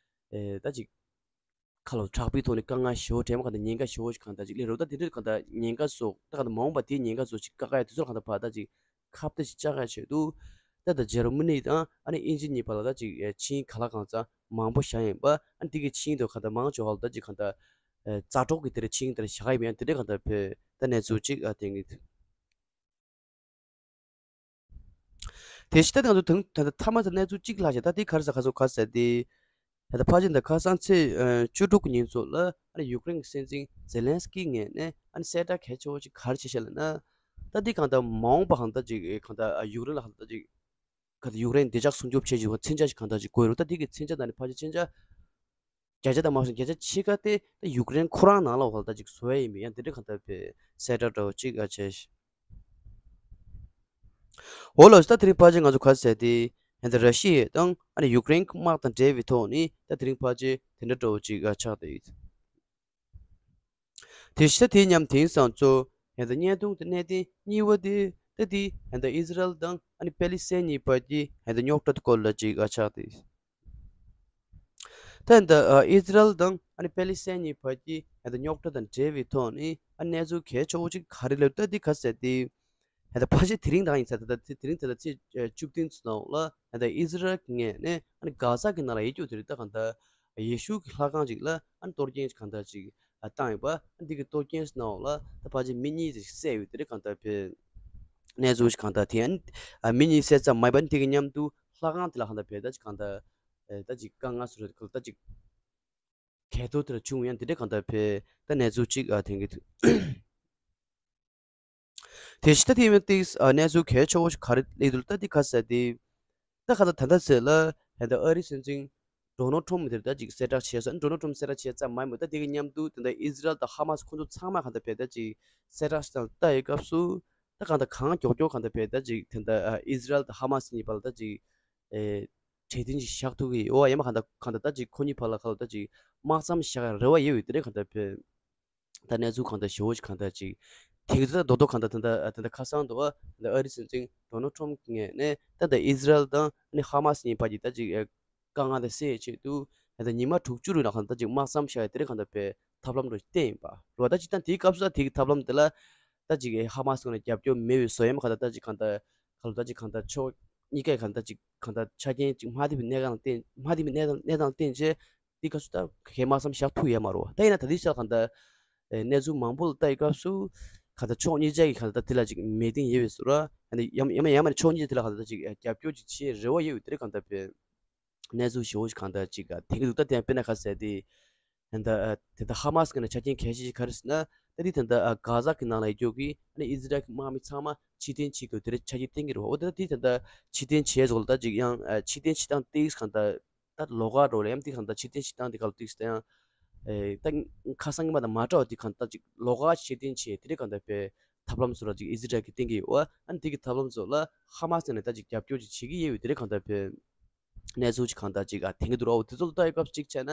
ཨེ་ད་ཅིག་ཁ་ལོ་དྲག་པོའི་ཐོག་ནས་དཀའ་ངལ་ཞེ་པོ་འཕྲད་མ་གང་ལྟར་ཉེན་ཁ་ཞེ་པོ་ཞིག་གང་ལྟར་ཅིག་སླེབས་རེད། ད་དེ་འདྲའི་གང་ལྟར་ཉེན་ཁ་སོགས་ད་གང་ལྟར་མ་འོངས་པ་དེའི་ཉེན་ཁ་སོགས་ཅིག་བཀག་ཡ་དེ་ཚོར་གང་ལྟར་ཕར་ད་ཅིག་ཁ་གཏད་ཅིག་བཅག་ཡ་ཆེད་དུ་ད་ལྟ་འཇར་མ་ནི་དང་ཨ་ནི་དབྱིན་ཇི་གཉིས་བར་ལ་ད་ཅིག་ཨེ་ཆིངས་ག་ལ་གང་ཙམ་མང་པོ་བཞག་ཡིན་པ། ཨ་ནི་དེ་གི་ཆིངས་དེ་གང་ལྟར་མང་ཆེ་བ་ལ་ད་ཅིག་གང་ལྟར་ཨེ་ཛ་དྲག་གི་དེ་འདྲ་ཆིངས་དེ་འདྲ་བཞག་ཡིན་པ་ཡང་དེ་འདྲའི་གང་ལྟར་བས་ད་གནས་ཚུལ་ཅིག་ཨ་དེང་གི་དེ་ཕྱི་ད་ང་ཚོ་དང་ད་ལྟ་ཐ་མ་ཚ་གནས་ཚུལ་གཅིག་ལྷག་བྱས། ད་དེ་ག་རེ་ཟེར་ག་ཚོད་ག་ཟེར་དེ། ད་ལྟ་ཕལ་ཆེར་འདི་ཁ་སང་ཚེས་བཅུ་དྲུག་གི་ཉིན་ཚོགས་ལ་ཨ་ནི་ཡུཀ་རེན་གྱི་སྲིད་འཛིན་ཛེ་ལན་སི་ཀི་ངོས་ནས་ཨ་ནི་གསལ་བསྒྲགས་གལ་ཆེ་བོ་ཅིག་ག་རེ་བྱས་ཤག་ལབ་ན། ད་འདི་གང་ལྟར་མ་འོངས་པ་གང་ལྟར་ཅིག་གང་ལྟར་ཡུཀ་རེན་ལ་གང་ལྟར་ཅིག་གང་ལྟར་ཡུཀ་རེན་བདེ་འཇགས་སྲུང་སྐྱོབ་བྱེད་ཅིག་མཚོན་ཆ་ཞིག་གང་ལྟར་ཅིག་དགོས་རུང་ད་འདི་གི་མཚོན་ཆ་ད་ནི་ཕལ་ཆེར་མཚོན་ཆ་བརྒྱ་ཆ་དང་མ་སོང་བརྒྱ་ཆ་ཕྱེད་ཀ་དེ་ད་ཡུཀ་རེན་ཁོ་རང་ནང་ལ་འོག་ལ་ད་ཅིག་བཟོ་ཡ་ཡིན་པས་ཡང་དེ་འདྲ་གང་ལྟར་བས་གསལ་བསྒྲགས་འདྲ་བོ་ཅིག་ཨ་བྱས་ཤག་འོ་ལགས་སོ། ད་དེ་རིང་ཕལ་ཆེར་ང་ཚོ་ག་རེ་ཟེར་དེ། ཡང་ད་ར་ཤི་ཡ་དང་ཨ་ནི་ཡུཀ་རེན་གྱི་དམག་དང་འབྲེལ་བའི་ཐོག་ནས་ད་དེ་རིང་ཕལ་ཆེར་དེ་འདྲ་འདྲ་བོ་ཅིག་ཨ་ཆགས་བསྡད་ཡོད། དེ་བཞིན་ད་དེའི་མཉམ་དེང་སང་ཚོ་ཡང་ད་བརྙན་ཐུང་དེ་གནད་དོན་གཉིས་པ་དེ་ད་དེ་ཡང་ད་ཨི་ཟི་རལ་དང་ཨ་ནི་པེ་ལི་སི་ཐན་གཉིས་བར་གྱི་ཡང་ད་རྙོག་དྲ་དེ་སྐོར་ལ་ཅིག་ཨ་ཆགས་བསྡད་ཡོད། ད་ད་ཨ་ཨི་ཟི་རལ་དང་ཨ་ནི་པེ་ལི་སི་ཐན་གཉིས་བར་གྱི་ཨ་ད་རྙོག་དྲ་དང་འབྲེལ་བའི་ཐོག་ནས་ཨ་གནས་ཚུལ་གལ་ཆེ་བོ་ཅིག་ག་རེ་ལབ་ད་འདི་ག་ཟེར་ཏེ། ཨ་ད་ཕལ་ཆེར་དེ་རིང་དང་ཡིན་ས་ད་ད་དེ་དེ་རིང་ད་ད་ཚེས་བཅུ་བདུན་ཚོ་ནང་ལ་ཨ་ད་ཨི་ཟི་རལ་གྱི་ངོས་ནས་ཨ་ནི་གྷ་ཟ་གི་ནང་ལ་ཡོད་རྒྱུ་དེ་རིགས་ད་གང་ལྟར་ཡེ་ཤུ་གི་ལྷ་ཁང་ཅིག་ལ་ཨ་ནི་གཏོར་སྐྱོན་ཅིག་གང་ལྟར་ཅིག་ཨ་བཏང་ཡོད་པ། ཨ་འདི་གི་གཏོར་སྐྱོན་ནང་ལ་ད་ཕལ་ཆེར་མི་གཉིས་ཅིག་བསད་ཡོད་དེ་རིགས་གང་ལྟར་བས། གནས་ཚུལ་ཞིག་གང་ལྟར་དེ་ཡང་ཨ་མི་གཉིས་བསད་ཙམ་མ་ཡིན་པར་དེ་གི་མཉམ་དུ་ལྷ་ཁང་དེ་ལ་གང་ལྟར་བས་ད་ཅིག་གང་ལྟར་ཨེ་ད་ཅིག་དཀའ་ངལ་བཟོ་རེད་ཁོ་ད་ཅིག་གས་ཐོ་དེ་ལ་བྱུང་ཡང་དེ་འདྲ་གང་ལྟར་བས་ད་གནས་ཚུལ་ཅིག་ཨ་དེང་གི་དུས། དེ་ཕྱི་ད་དེ་ཡང་ཏིག་ཨ་གནས་ཚུལ་གལ་ཆེ་བོ་ཞིག་ག་རེ་སླེབས་འདུག་ད་དེ་ག་ཟེར་ཏེ། ད་ག་ད་ད་ལྟ་ཟེར་ལ་ཡང་ད་ཨ་རི་སྲིད་འཛིན་ཌོ་ནལ་ཊམ་དེར་ད་ཅིག་གསལ་བསྒྲགས་བྱས་སོང་། ཌོ་ནལ་ཊམ་གསལ་བསྒྲགས་བྱས་ཙམ་མ་ཡིན་པར་ད་དེ་གི་མཉམ་དུ་དེ་འདྲ་ཨི་ཟི་རལ་དང་ཧ་མ་སི་ཁོང་ཚོ་ཚང་མ་གང་ལྟར་བས་ད་ཅིག་གསལ་བསྒྲགས་ཤིག་དང་ལྟ་ཡི་སྐབས་སུ། ད་གང་ལྟར་གང་མགྱོགས་མགྱོགས་གང་ལྟར་བས་ད་ཅིག་དེ་འདྲ་ཨ་ཨི་ཟི་རལ་དང་ཧ་མ་སི་གཉིས་བར་ལ་ད་ཅིག་ཨེ་གྲོས་མཐུན་ཅིག་བཞག་ཐུབ་ཀྱི་ཡོད་ཡང་མ་གང་ལྟར་གང་ལྟར་ད་ཅིག་ཁོ་གཉིས་བར་ལ་གང་ལྟར་ད་ཅིག་དམག་མཚམས་བཞག་ཡ་རེ་བ་ཡོད་ཡོད་དེ་འདྲ་གང་ལྟར་བས། ད་གནས་ཚུལ་གང་ལྟར་ཞེ་པོ་ཅིག་གང་ལྟར་ཅིག་དེང་གི་ད་རྡོག་རྡོག་གང་ལྟར་ད་ད་ད་ལྟ་ཁ་སང་དུ་ཨ་ད་ཨ་རི་སྲིད་འཛིན་ཌོ་ནལ་ཊམ་ངོས་ནས་ད་ད་ཨི་ཟི་རལ་དང་ཨ་ནི་ཧ་མ་སི་གཉིས་བར་གྱི་ད་ཅིག་ཨེ་དཀའ་ངལ་དེ་སེལ་ཆེད་དུ་ད་ད་ཉི་མ་དྲུག་ཅུ་རིང་ལ་གང་ལྟར་ཅིག་དམག་མཚམས་བཞག་ཡ་དེ་རིགས་གང་ལྟར་བས་ཐབས་ལམ་འགྲོ་བསྟན་ཡིན་པ་རེད་བ། ད་ཅིག་ད་དེའི་སྐབས་སུ་ད་དེ་གི་ཐབས་ལམ་དེ་ལ་ད་ཅིག་ཨེ་ཧ་མ་སི་ངོས་ནས་རྒྱབ་སྐྱོར་མེད་པའི་བཟོ་ཡ་མ་གང་ལྟར་ད་ཅིག་གང་ལྟར་ག་ལ་ད་ཅིག་གང་ལྟར་ཕྱོགས་གཉིས་ཀས་གང་ལྟར་ཅིག་གང་ལྟར་ཆ་རྐྱེན་ཅིག་མ་བདེ་བའི་གནས་སྟངས་བརྟེན་མ་བདེ་བའི་གནས་སྟངས་གནས་སྟངས་བརྟེན་བྱས། དེ་སྐབས་སུ་ད་གའི་དམག་མཚམས་བཞག་ཐུབ་ཡོད་མ་རེད་བ། ད་ཡིན་ན་ད་ལྟའི་ཆར་གང་ལྟར་ཨེ་གནས་ཚུལ་མང་པོ་ལ་ལྟ་ཡི་སྐབས་སུ་གང་ལྟར་ཕྱོགས་གཉིས་ཆ་གིས་གང་ལྟར་དེ་ལ་ཅིག་མོས་མཐུན་ཡོད་པའི་བཟོ་འདྲ། ཡང་ན་ཡང་ན་ཡང་མིན་ན་ཕྱོགས་གཉིས་ཆ་དེ་ལ་གང་ལྟར་ཅིག་རྒྱབ་སྐྱོར་ཅིག་བྱེད་རེ་བ་ཡོད་པའི་དེ་རིགས་གང་ལྟར་བས་གནས་ཚུལ་ཞེ་པོ་ཞིག་གང་ལྟར་ཅིག་དེང་གི་འདུག་ད་དེ་ཡང་དཔེར་ན་ག་ཟེར་དེ་ད་ལྟ་དེ་ད་ཧ་མ་སི་གི་ནང་ཆ་རྐྱེན་གལ་ཆེ་ཞིག་ག་རེ་ཟེར་ན། ད་དེ་ད་ལྟ་གྷ་ཟ་གི་ནང་ལ་ཡོད་རྒྱུ་གི་ཨ་ནི་ཨི་ཟི་རལ་གི་དམག་མི་ཚང་མ་ཕྱིར་འཐེན་བྱེད་དགོས་དེ་རིགས་ཆ་རྐྱེན་བསྟན་གྱི་རེད་བ། འོ་དེ་ད་དེ་ད་ལྟ་ཕྱིར་འཐེན་བྱས་ཙང་ད་ཅིག་ཡང་ཕྱིར་འཐེན་བྱེད་སྟངས་ཏིག་གང་ལྟར། ད་ལོགས་ཀ་འགྲོ་ལ་ཡང་དེ་གང་ལྟར་ཕྱིར་འཐེན་བྱེད་སྟངས་དེ་ག་ལ་ཏིག་ད་ཡང་། ཨེ་ད་ཁ་སང་གི་མ་དང་མ་འདྲ་བ་དེ་གང་ལྟར་ཅིག་ལོགས་ཀ་ཕྱིར་འཐེན་བྱེད་དེ་རིགས་གང་ལྟར་བས་ཐབས་ལམ་བཟོ་ར་ཅིག་ཨི་ཟི་རལ་གྱིས་བསྟན་གྱི་ཡོད་བ། ཨ་ནི་དེ་གི་ཐབས་ལམ་བཟོ་ལ་ཧ་མ་སི་ནས་ད་ཅིག་རྒྱབ་སྐྱོར་ཅིག་བྱེད་ཀྱི་ཡོད་པའི་དེ་རིགས་གང་ལྟར་བས་གནས་ཚུལ་ཅིག་གང་ལྟར་ཅིག་ཨ་དེང་གི་འདུག་ར། འོ་དེ་ཚོ་ལ་ལྟ་ཡི་སྐབས་ཅིག་བྱས་ན་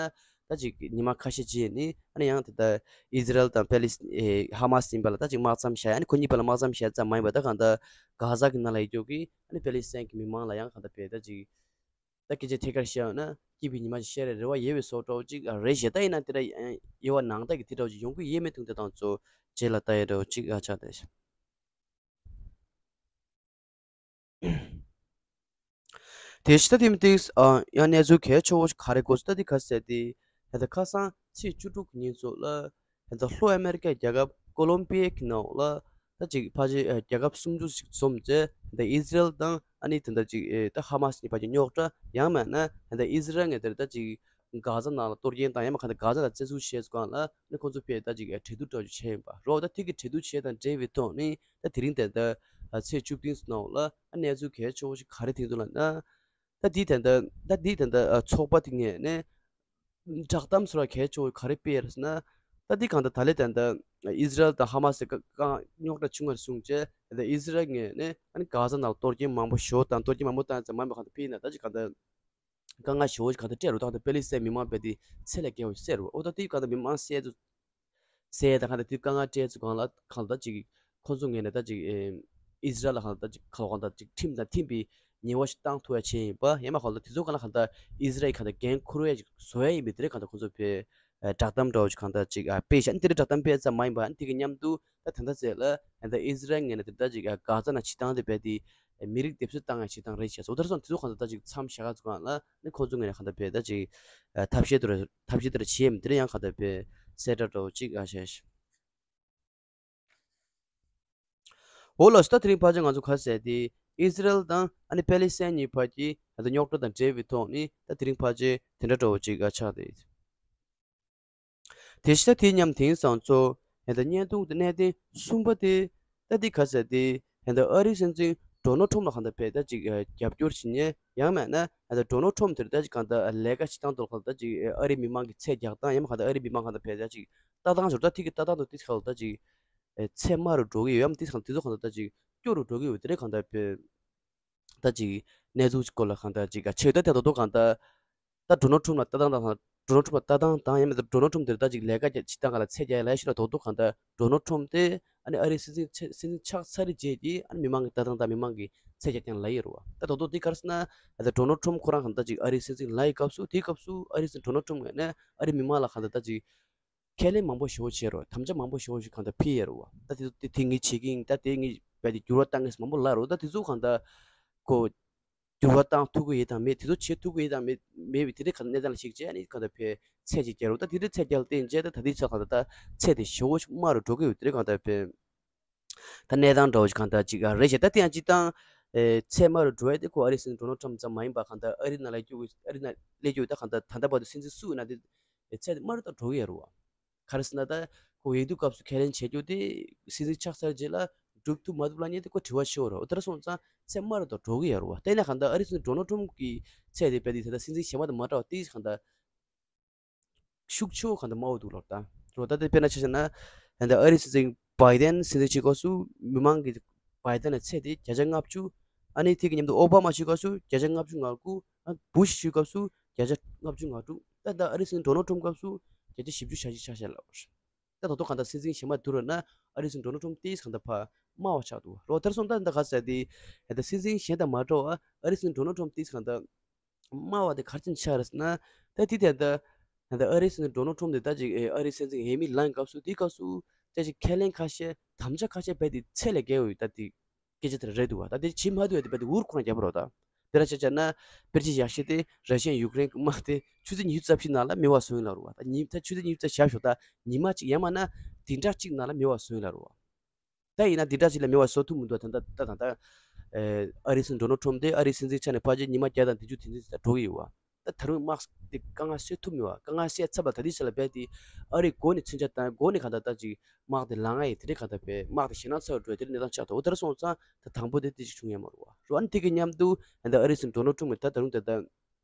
ད་ཅིག་ཉི་མ་ཁ་ཤས་རྗེས་ནི་ཨ་ནི་ཡང་དེ་ལྟར་ཨི་ཟི་རལ་དང་པེ་ལི་སི་ཨེ་ཧ་མ་སི་ཡིན་པ་ལ་ད་ཅིག་དམག་མཚམས་བཞག་ཨ་ནི་ཁོ་གཉིས་བར་ལ་དམག་མཚམས་བཞག་ཙམ་མ་ཡིན་པ་ད་གང་ལྟར་གྷ་ཟ་གི་ནང་ལ་ཡོད་རྒྱུ་གི་ཨ་ནི་པེ་ལི་སི་ཐན་གྱི་མི་མང་ལ་ཡང་གང་ལྟར་བས་ད་ཅིག་ད་སྐད་ཆ་ཐད་ཀར་བཤད་ཡོང་ན་སྐྱིད་པའི་ཉི་མ་ཞིག་ཤར་རེ་རེ་བ་ཡོད་པའི་བཟོ་འདྲ་བོ་ཅིག་རེད་ཤག་ད་ཡིན་ན་དེ་འདྲ་ཡོད་པ་ནང་ལྟར་གྱི་དེ་འདྲ་བོ་ཅིག་ཡོང་གི་ཡོད་མེད་དུང་དེ་དང་ཚོ་རྗེས་ལ་ལྟ་ཡ་འདྲ་བོ་ཅིག་ཨ་ཆགས་བསྡད་ཤག་དེ་ཕྱི་ད་དེ་མི་ཏིག་ཨ་ཡང་གནས་ཚུལ་གལ་ཆེ་བོ་ཞིག་ག་རེ་གོ་སོང་། ད་དེ་ག་ཟེར་དེ་ད་ལྟ་ཁ་སང་ ཚེས་བཅུ་དྲུག་གི་ཉིན་ཚོ་ལ་ད་ལྟ་ལྷོ་ཨ་མེ་རི་ཀའི་རྒྱལ་ཁབ་ཀོ་ལོམ་པི་ཡའི་གི་ནང་ལ་ད་ཅིག་ཕལ་ཆེར་རྒྱལ་ཁབ་སུམ་ཅུ་ཞིག་འཛོམས་རྗེས་ད་ལྟ་ཨི་ཟི་རལ་དང་ཨ་ནི་ད་ལྟ་ཅིག་ད་ཧ་མ་སི་གཉིས་བར་གྱི་རྙོག་དྲ་ཡང་མིན་ན་ད་ལྟ་ཨི་ཟི་རལ་ངོས་དེར་ད་ཅིག་གྷ་ཛ་ནང་ལ་གཏོར་སྐྱོན་དང་ཡང་མིན་གང་ལྟར་གྷ་ཛ་ལ་བཙན་འཛུལ་བྱས་སྒང་ལ་ནི་ཁོང་ཚོ་ཕར་ད་ཅིག་གྲོས་བསྡུར་འདྲ་བོ་བྱས་ཡིན་པ་རོ། ད་དེ་གི་གྲོས་བསྡུར་བྱས་དང་འབྲེལ་བའི་ཐོག་ནས་ད་དེ་རིང་ད་ལྟ་ཚེས་བཅུ་བདུན་ནང་ལ་གནས་ཚུལ་གལ་ཆེ་བོ་ཞིག་ག་རེ་ཐོན་འདུག་ལབ་ན། ད་འདི་ད་ལྟ་ད་འདི་ད་ལྟ་ཚོགས་པ་དེ་ངོས་ནས་བསྒྲགས་གཏམ་ཟེར་བ་གལ་ཆེ་བོ་ག་རེ་སྤེལ་ཡོད་ཟེར་ན། ད་འདི་གང་ལྟར་ད་ལན་ད་ལྟ་ཨི་ཟི་རལ་དང་ཧ་མ་སི་རྙོག་དྲ་བྱུང་བར་བཟུང་བྱས་ད་ལྟ་ཨི་ཟི་རལ་ངོས་ནས་ཨ་ནི་གྷ་ཛ་ནང་གཏོར་སྐྱོན་མང་པོ་ཞོ་དང་གཏོར་སྐྱོན་མང་པོ་བཏང་ཙང་མང་པོ་གང་ལྟར་ཕྱིན་ན་ད་ཅིག་གང་ལྟར་དཀའ་ངལ་ཞེ་པོ་ཞིག་གང་ལྟར་འཕྲད་རུ་ད་ལྟ་པེ་ལི་སི་ཐན་མི་མང་དཔེ་དེ་ཚད་ལས་བརྒལ་བ་ཞིག་སེལ་རུ་ཨོ་ད་དེ་གང་ལྟར་མི་མང་སེལ་དུ་སེལ་དང་གང་ལྟར་དེ་དཀའ་ངལ་འཕྲད་ཚུལ་གང་ལ་གང་ལྟར་ཅིག་ཁོང་ཚོ་ངོས་ནས་ད་ཅིག་ཨིས་ར་ཨེལ་ལ་གང་ལྟར་ཅིག་གང་ལྟར་ཅིག་ཁྲིམས་དང་མཐུན་པའི་ཉེས་པ་ཞིག་བཏང་ཐུབ་ཡ་བྱས་ཡིན་པ་ཡང་མ་གང་ལྟར་དེ་ཚོ་གང་ལ་གང་ལྟར་ཨིས་ར་ཨེལ་གང་ལྟར་འགན་འཁུར་ཡ་ཅིག་བཟོ་ཡ་ཡིན་པའི་དེ་རེད་གང་ལྟར་ཁོང་ཚོ་ཕར་བསྒྲགས་གཏམ་འདྲ་བོ་ཞིག་གང་ལྟར་ཅིག་སྤེལ་ཤག་དེ་རིང་བསྒྲགས་གཏམ་སྤེལ་ཙམ་མ་ཡིན་པ་དེ་གི་མཉམ་དུ། ད་ད་ལྟ་ཚེ་ལ་ད་ཨིས་ར་ཨེལ་ངོས་ནས་ད་ལྟ་ཅིག་གྷ་ཛ་ནང་བྱེད་སྟངས་དེ་རྦད་དེ་མི་རིགས་སྡེབ་གསོད་བཏང་ཡ་བྱེད་སྟངས་རེད་བྱས་སོ། དེར་སོང་དེ་ཚོ་གང་ལྟར་ད་ཅིག་མཚམས་བཞག་ག་ཚོ་གང་ལ་ནི་ཁོང་ཚོ་ངོས་ནས་གང་ལྟར་རྦད་ད་ཅིག་ཐབས་ཤེས་དེ་ར་ཐབས་ཤེས་དེ་ར་བྱེད་ཡ་མི་དེ་ར་ཡང་གང་ལྟར་རྦད་གསལ་བསྒྲགས་འདྲ་བོ་ཅིག་ཨ་བྱས་ཤག་འོ་ལགས་སོ། ད་དེ་རིང་ཕལ་ཆེར་ང་ཚོ་ག་རེ་ཟེར་དེ་ཨིས་ར་ཨེལ་དང་ཨ་ནི་པེ་ལི་སི་ཐན་གཉིས་བར་གྱི་ད་ལྟ་རྙོག་དྲ་དང་འབྲེལ་བའི་ཐོག་ནས་ད་དེ་རིང་ཕལ་ཆེར་དེ་འདྲ་འདྲ་བོ་ཅིག་ཨ་ཆགས་ཏེ། དེ་བཞིན་ད་དེའི་མཉམ་དེང་སང་ཚོ་ད་ལྟ་བརྙན་ཐུང་གི་གནད་དོན་གསུམ་པ་དེ་ད་འདི་ག་རེ་ཟེར་དེ་ད་ལྟ་ཨ་རིའི་སྲིད་འཛིན་ཌོ་ནལ་ཊམ་ལ་གང་ལྟར་རྦད་ད་ཅིག་རྒྱབ་སྐྱོར་བྱེད་མཁན་ཡང་མིན་ན་ད་ལྟ་ཌོ་ནལ་ཊམ་དེར་ད་ཅིག་གང་ལྟར་ལས་ཀ་བྱེད་སྟངས་ཐོག་གང་ལྟར་ཅིག་ཨ་རིའི་མི་མང་གི་ཚད་རྒྱག་སྟངས་ཡང་མིན་གང་ལྟར་ཨ་རིའི་མི་མང་གང་ལྟར་རྦད་ད་ཅིག་ལྟ་སྟངས་ཞོར་ད་ཐིག་གི་ལྟ་སྟངས་དང་དེ་གང་ལྟར་ཅིག་ཚད་དམའ་རུ་འགྲོ་གི་ཡོད་ཡམ་དེ་གང་དེ་ཚོ་གང་ལྟར་ད་ཅིག་སྐྱོ་རུ་འགྲོ་གི་ཡོད་དེ་རེད་གང་ལྟར་རྦད། ད་ཅིག་གནས་ཚུལ་སྐོར་ལ་གང་ལྟར་ཅིག་ཆེ་ད་དེ་ད་དོ་གང་ལྟར་ད་ཌོ་ནལ་ཊམ་ལ་ལྟ་སྟངས་དང་ཌོ་ནལ་ཊམ་ལ་ལྟ་སྟངས་དང་ཡང་མིན་ད་ཌོ་ནལ་ཊམ་དེར་ད་ཅིག་ལས་ཀ་བྱེད་སྟངས་ག་ལ་ཚད་རྒྱག་ལ་ཤི་ལ་དོ་དོ་གང་ལྟར་ཌོ་ནལ་ཊམ་དེ་ཨ་ནི་ཨ་རིའི་སྲིད་འཛིན་ཆེ་སྲིད་འཛིན་ཆགས་ཚར་རྗེས་ཀྱི་ཨ་ནི་མི་མང་གི་ལྟ་སྟངས་དང་མི་མང་གི་ཚད་རྒྱག་ཀྱང་ལ་ཡི་རུ་བ་ད་དོ་དོ་དེ་ག་རེ་ཟེར་ན་ད་ཌོ་ནལ་ཊམ་ཁོ་རང་གང་ལྟར་ཅིག་ཨ་རིའི་སྲིད་འཛིན་ལ་ཡི་སྐབས་སུ་དེའི་སྐབས་སུ་ཨ་རིའི་སྲིད་འཛིན་ཌོ་ནལ་ཊམ་ངོས་ནས་ཨ་རིའི་མི་མང་ལ་གང་ལྟར་ད་ཅིག་ཁས་ལེན་མང་པོ་ཞེ་པོ་བྱས་རོ། དམ་བཅའ་མང་པོ་ཞེ་པོ་ཞིག་གང་ལྟར་ཕུལ་ཡོད་རོ། ད་དེ་དེ་དེ་ངས་བྱེད་ཀྱི་ཡིན། ད་དེ་ངས་བས་དེ་འགྱུར་བ་བཏང་ངེས་མང་པོ་ལབ་རོ། ད་དེ་ཚོ་གང་ལྟར་ཁོ་འགྱུར་བ་བཏང་ཐུབ་ཀྱི་ཡོད་དང་མེད། དེ་ཚོ་བྱེད་ཐུབ་ཀྱི་ཡོད་དང་མེད་མེད་པའི་དེ་འདྲའི་གང་ལྟར་གནས་སྟངས་ལ་གཞིགས་བྱས་ནས་གང་ལྟར་ཕར་ཚད་ཅིག་བརྒྱབ་རོ། ད་དེ་འདྲའི་ཚད་བརྒྱབ་བསྟན་བྱས་ད་ད་ལྟའི་ཆ་གང་ལྟར་ད་ཚད་དེ་ཞེ་པོ་ཞིག་དམའ་རུ་འགྲོ་གི་ཡོད། དེ་འདྲའི་གང་ལྟར་ཕར། ད་གནས་སྟངས་འདྲ་བོ་ཞིག་གང་ལྟར་ཅིག་རེད་ཤག་ད་དེ་ཡང་སྤྱིར་བཏང་ཨེ་ཚད་དམའ་རུ་འགྲོ་ཡ་དེ་ཁོ་ཨ་རིའི་སྲིད་འཛིན་ཌོ་ནལ་ཊམ་ཙམ་མ་ཡིན་པ་གང་ལྟར་ཨ་རི་ནང་ལ་སྐྱོད་དགོས་ཨ་རི་ནང་སླེབས་རྒྱུ་ད་གང་ལྟར་ད་ལྟ་བར་དུ་སྲིད་འཛིན་སུ་ཡིན་ན་དེ་ཚད་དེ་དམའ་རུ་ད་འགྲོ་གི་ཡོད་རེད་བ། ག་རེ་ཟེར་ན་ད་ཁོ་འོས་བསྡུ་སྐབས་སུ་ཁས་ལེན་བྱེད་རྒྱུ་དེ་སྲིད་འཛིན་ཆགས་ཚར་རྗེས་ལ་འགྲུབ་ཐུབ་མ་ཐུབ་ལབ་མཁན་དེ་ཁོ་དྲི་བ་ཤོར་རེད་བ། དེ་འདྲ་སོང་ཙང་ཚད་དམའ་རུ་ད་འགྲོ་གི་ཡོད་རེད་བ། དེ་ནས་གང་ལྟར་ཨ་རིའི་སྲིད་འཛིན་ཌོ་ནལ་ཊམ་གི་ཚད་དེ་རྦད་དེ་ད་ལྟ་སྲིད་འཛིན་གཞན་པ་དང་མ་འདྲ་བ་དེ་གང་ལྟར། ཤུགས་ཆེ་བོ་གང་ལྟར་དམའ་བོ་འདུག་ལབ་ད། རོ་ད་དེ་དཔེར་ན་ཆ་བཞག་ན། ད་ལྟ་ཨ་རིའི་སྲིད་འཛིན་བྷའི་ཏན་སྲིད་འཛིན་བྱེད་སྐབས་སུ་མི་མང་གི་བྷའི་ཏན་ལ་ཚད་དེ་བརྒྱ་ཆ་ལྔ་བཅུ། ཨ་ནི་དེ་གི་མཉམ་དུ་ཨོ་བྷ་མ་བྱེད་སྐབས་སུ་བརྒྱ་ཆ་ལྔ་བཅུ་ང་དགུ། ཨ་བུ་ཤི་བྱེད་སྐབས་སུ་བརྒྱ་ཆ་ལྔ་བཅུ་ང་དྲུག་ད་ལྟ་ཨ་རིའི་སྲིད་འཛིན་ཌོ་ནལ་ཊམ་སྐབས་སུ་བརྒྱ་ཆ་བཞི་བཅུ་ཞེ་གཅིག་ཆགས་ཤག་ལབ། ད་ད་དུང་གང་ལྟར་སྲིད་འཛིན་གཞན་མ་བསྡུར་བ་ན་ཨ་རིའི་སྲིད་འཛིན་ཌོ་ནལ་ཊམ་ཏོག་ཙམ་གང་ལྟར་ཕར་དམའ་བ་ཆགས་འདུག་རོ། དེར་སོང་ད་ད་ག་ཟེར་དེ་ད་སྲིད་འཛིན་གཞན་དང་མ་འདྲ་བ་ཨ་རིའི་སྲིད་འཛིན་ཌོ་ནལ་ཊམ་ཏོག་ཙམ་གང་ལྟར། དམའ་བ་དེ་ག་རེ་བྱས་ནས་ཆགས་རེད་ཟེར་ན། ད་དེ་དེ་ད་ད་ལྟ་ཨ་རིའི་སྲིད་འཛིན་ཌོ་ནལ་ཊམ་དེ་ད་ཅིག་ཨ་རིའི་སྲིད་འཛིན་འོས་མི་ལངས་སྐབས་སུ་དེའི་སྐབས་སུ་ད་ཅིག་ཁས་ལེན་ཁ་ཤས་དམ་བཅའ་ཁ་ཤས་རྦད་དེ་ཚད་ལས་བརྒལ་བའི་ད་དེ་སྐད་ཆ་དེ་རེད་འདུག་བ། ད་དེ་བྱེད་མ་ཐུབ་ཡ་དེ་རྦད་དེ་འུར་ཁོ་རང་རྒྱབ་རོགས་ད། དཔེར་ན་ཆ་བཞག་ན་དཔེར་བརྗོད་ཡག་ཤོས་དེ་ར་ཤི་ཡ་ཡུཀ་རེན་གྱི་དམག་དེ་ཆུ་ཚོད་ཉི་ཤུ་རྩ་བཞི་ནང་ལ་མེད་པ་བཟོས་ཡིན་ལབ་རེད་བ། ད་ཉི་ད་ཆུ་ཚོད་ཉི་ཤུ་རྩ་བཞི་ཞོག་ད་ཉི་མ་གཅིག་ཡང་མིན་ན་བདུན་ཕྲག་གཅིག་ནང་ལ་མེད་པ་བཟོས་ཡིན་ལབ་རེད་བ། ད་ཡིན་ན་འདི་འདྲ་ཅིག་ལ་མེད་པ་བཟོ་ཐུབ་མི་འདུག་ད་ད་ད་ད་ཨ་རིའི་སྲིད་འཛིན་ཌོ་ནལ་ཊམ་དེ་ཨ་རིའི་སྲིད་འཛིན་ཆགས་ནས་ཕལ་ཆེར་ཉི་མ་བརྒྱ་དང་བདུན་ཅུ་དེ་ཚོ་ད་འགྲོ་གི་ཡོད་བ། ད་ད་རུང་དམག་དེ་དཀའ་ངལ་སེལ་ཐུབ་མེད་བ། དཀའ་ངལ་སེལ་ཚར་བ་ད་ལྟའི་ཆ་ལ་རྦད་དེ་ཨ་རིའི་འགོ་ནས་མཚོན་ཆ་བཏང་འགོ་ནས་གང་ལྟར་ད་ཅིག་དམག་དེ་ལངས་ཡས་དེ་འདྲའི་གང་ལྟར་རྦད་དམག་དེ་ཞེད་སྣང་ཚ་བོ་འགྲོ་ཡས་དེ་འདྲའི་གནས་སྟངས་ཆགས་འདུག་འོ་དེར་སོང་ཙང་ད་དང་པོ་དེ་དེ་ཅིག་བྱུང་ཡས་མ་རེད་བ། རོ་ཨ་ནི་དེ་གི་མཉམ་དུ་ད་ལྟ་ཨ་རིའི་སྲིད་འཛིན་ཌོ་ནལ་ཊམ་གྱིས་ད་ད་རུང་ད་ལྟ།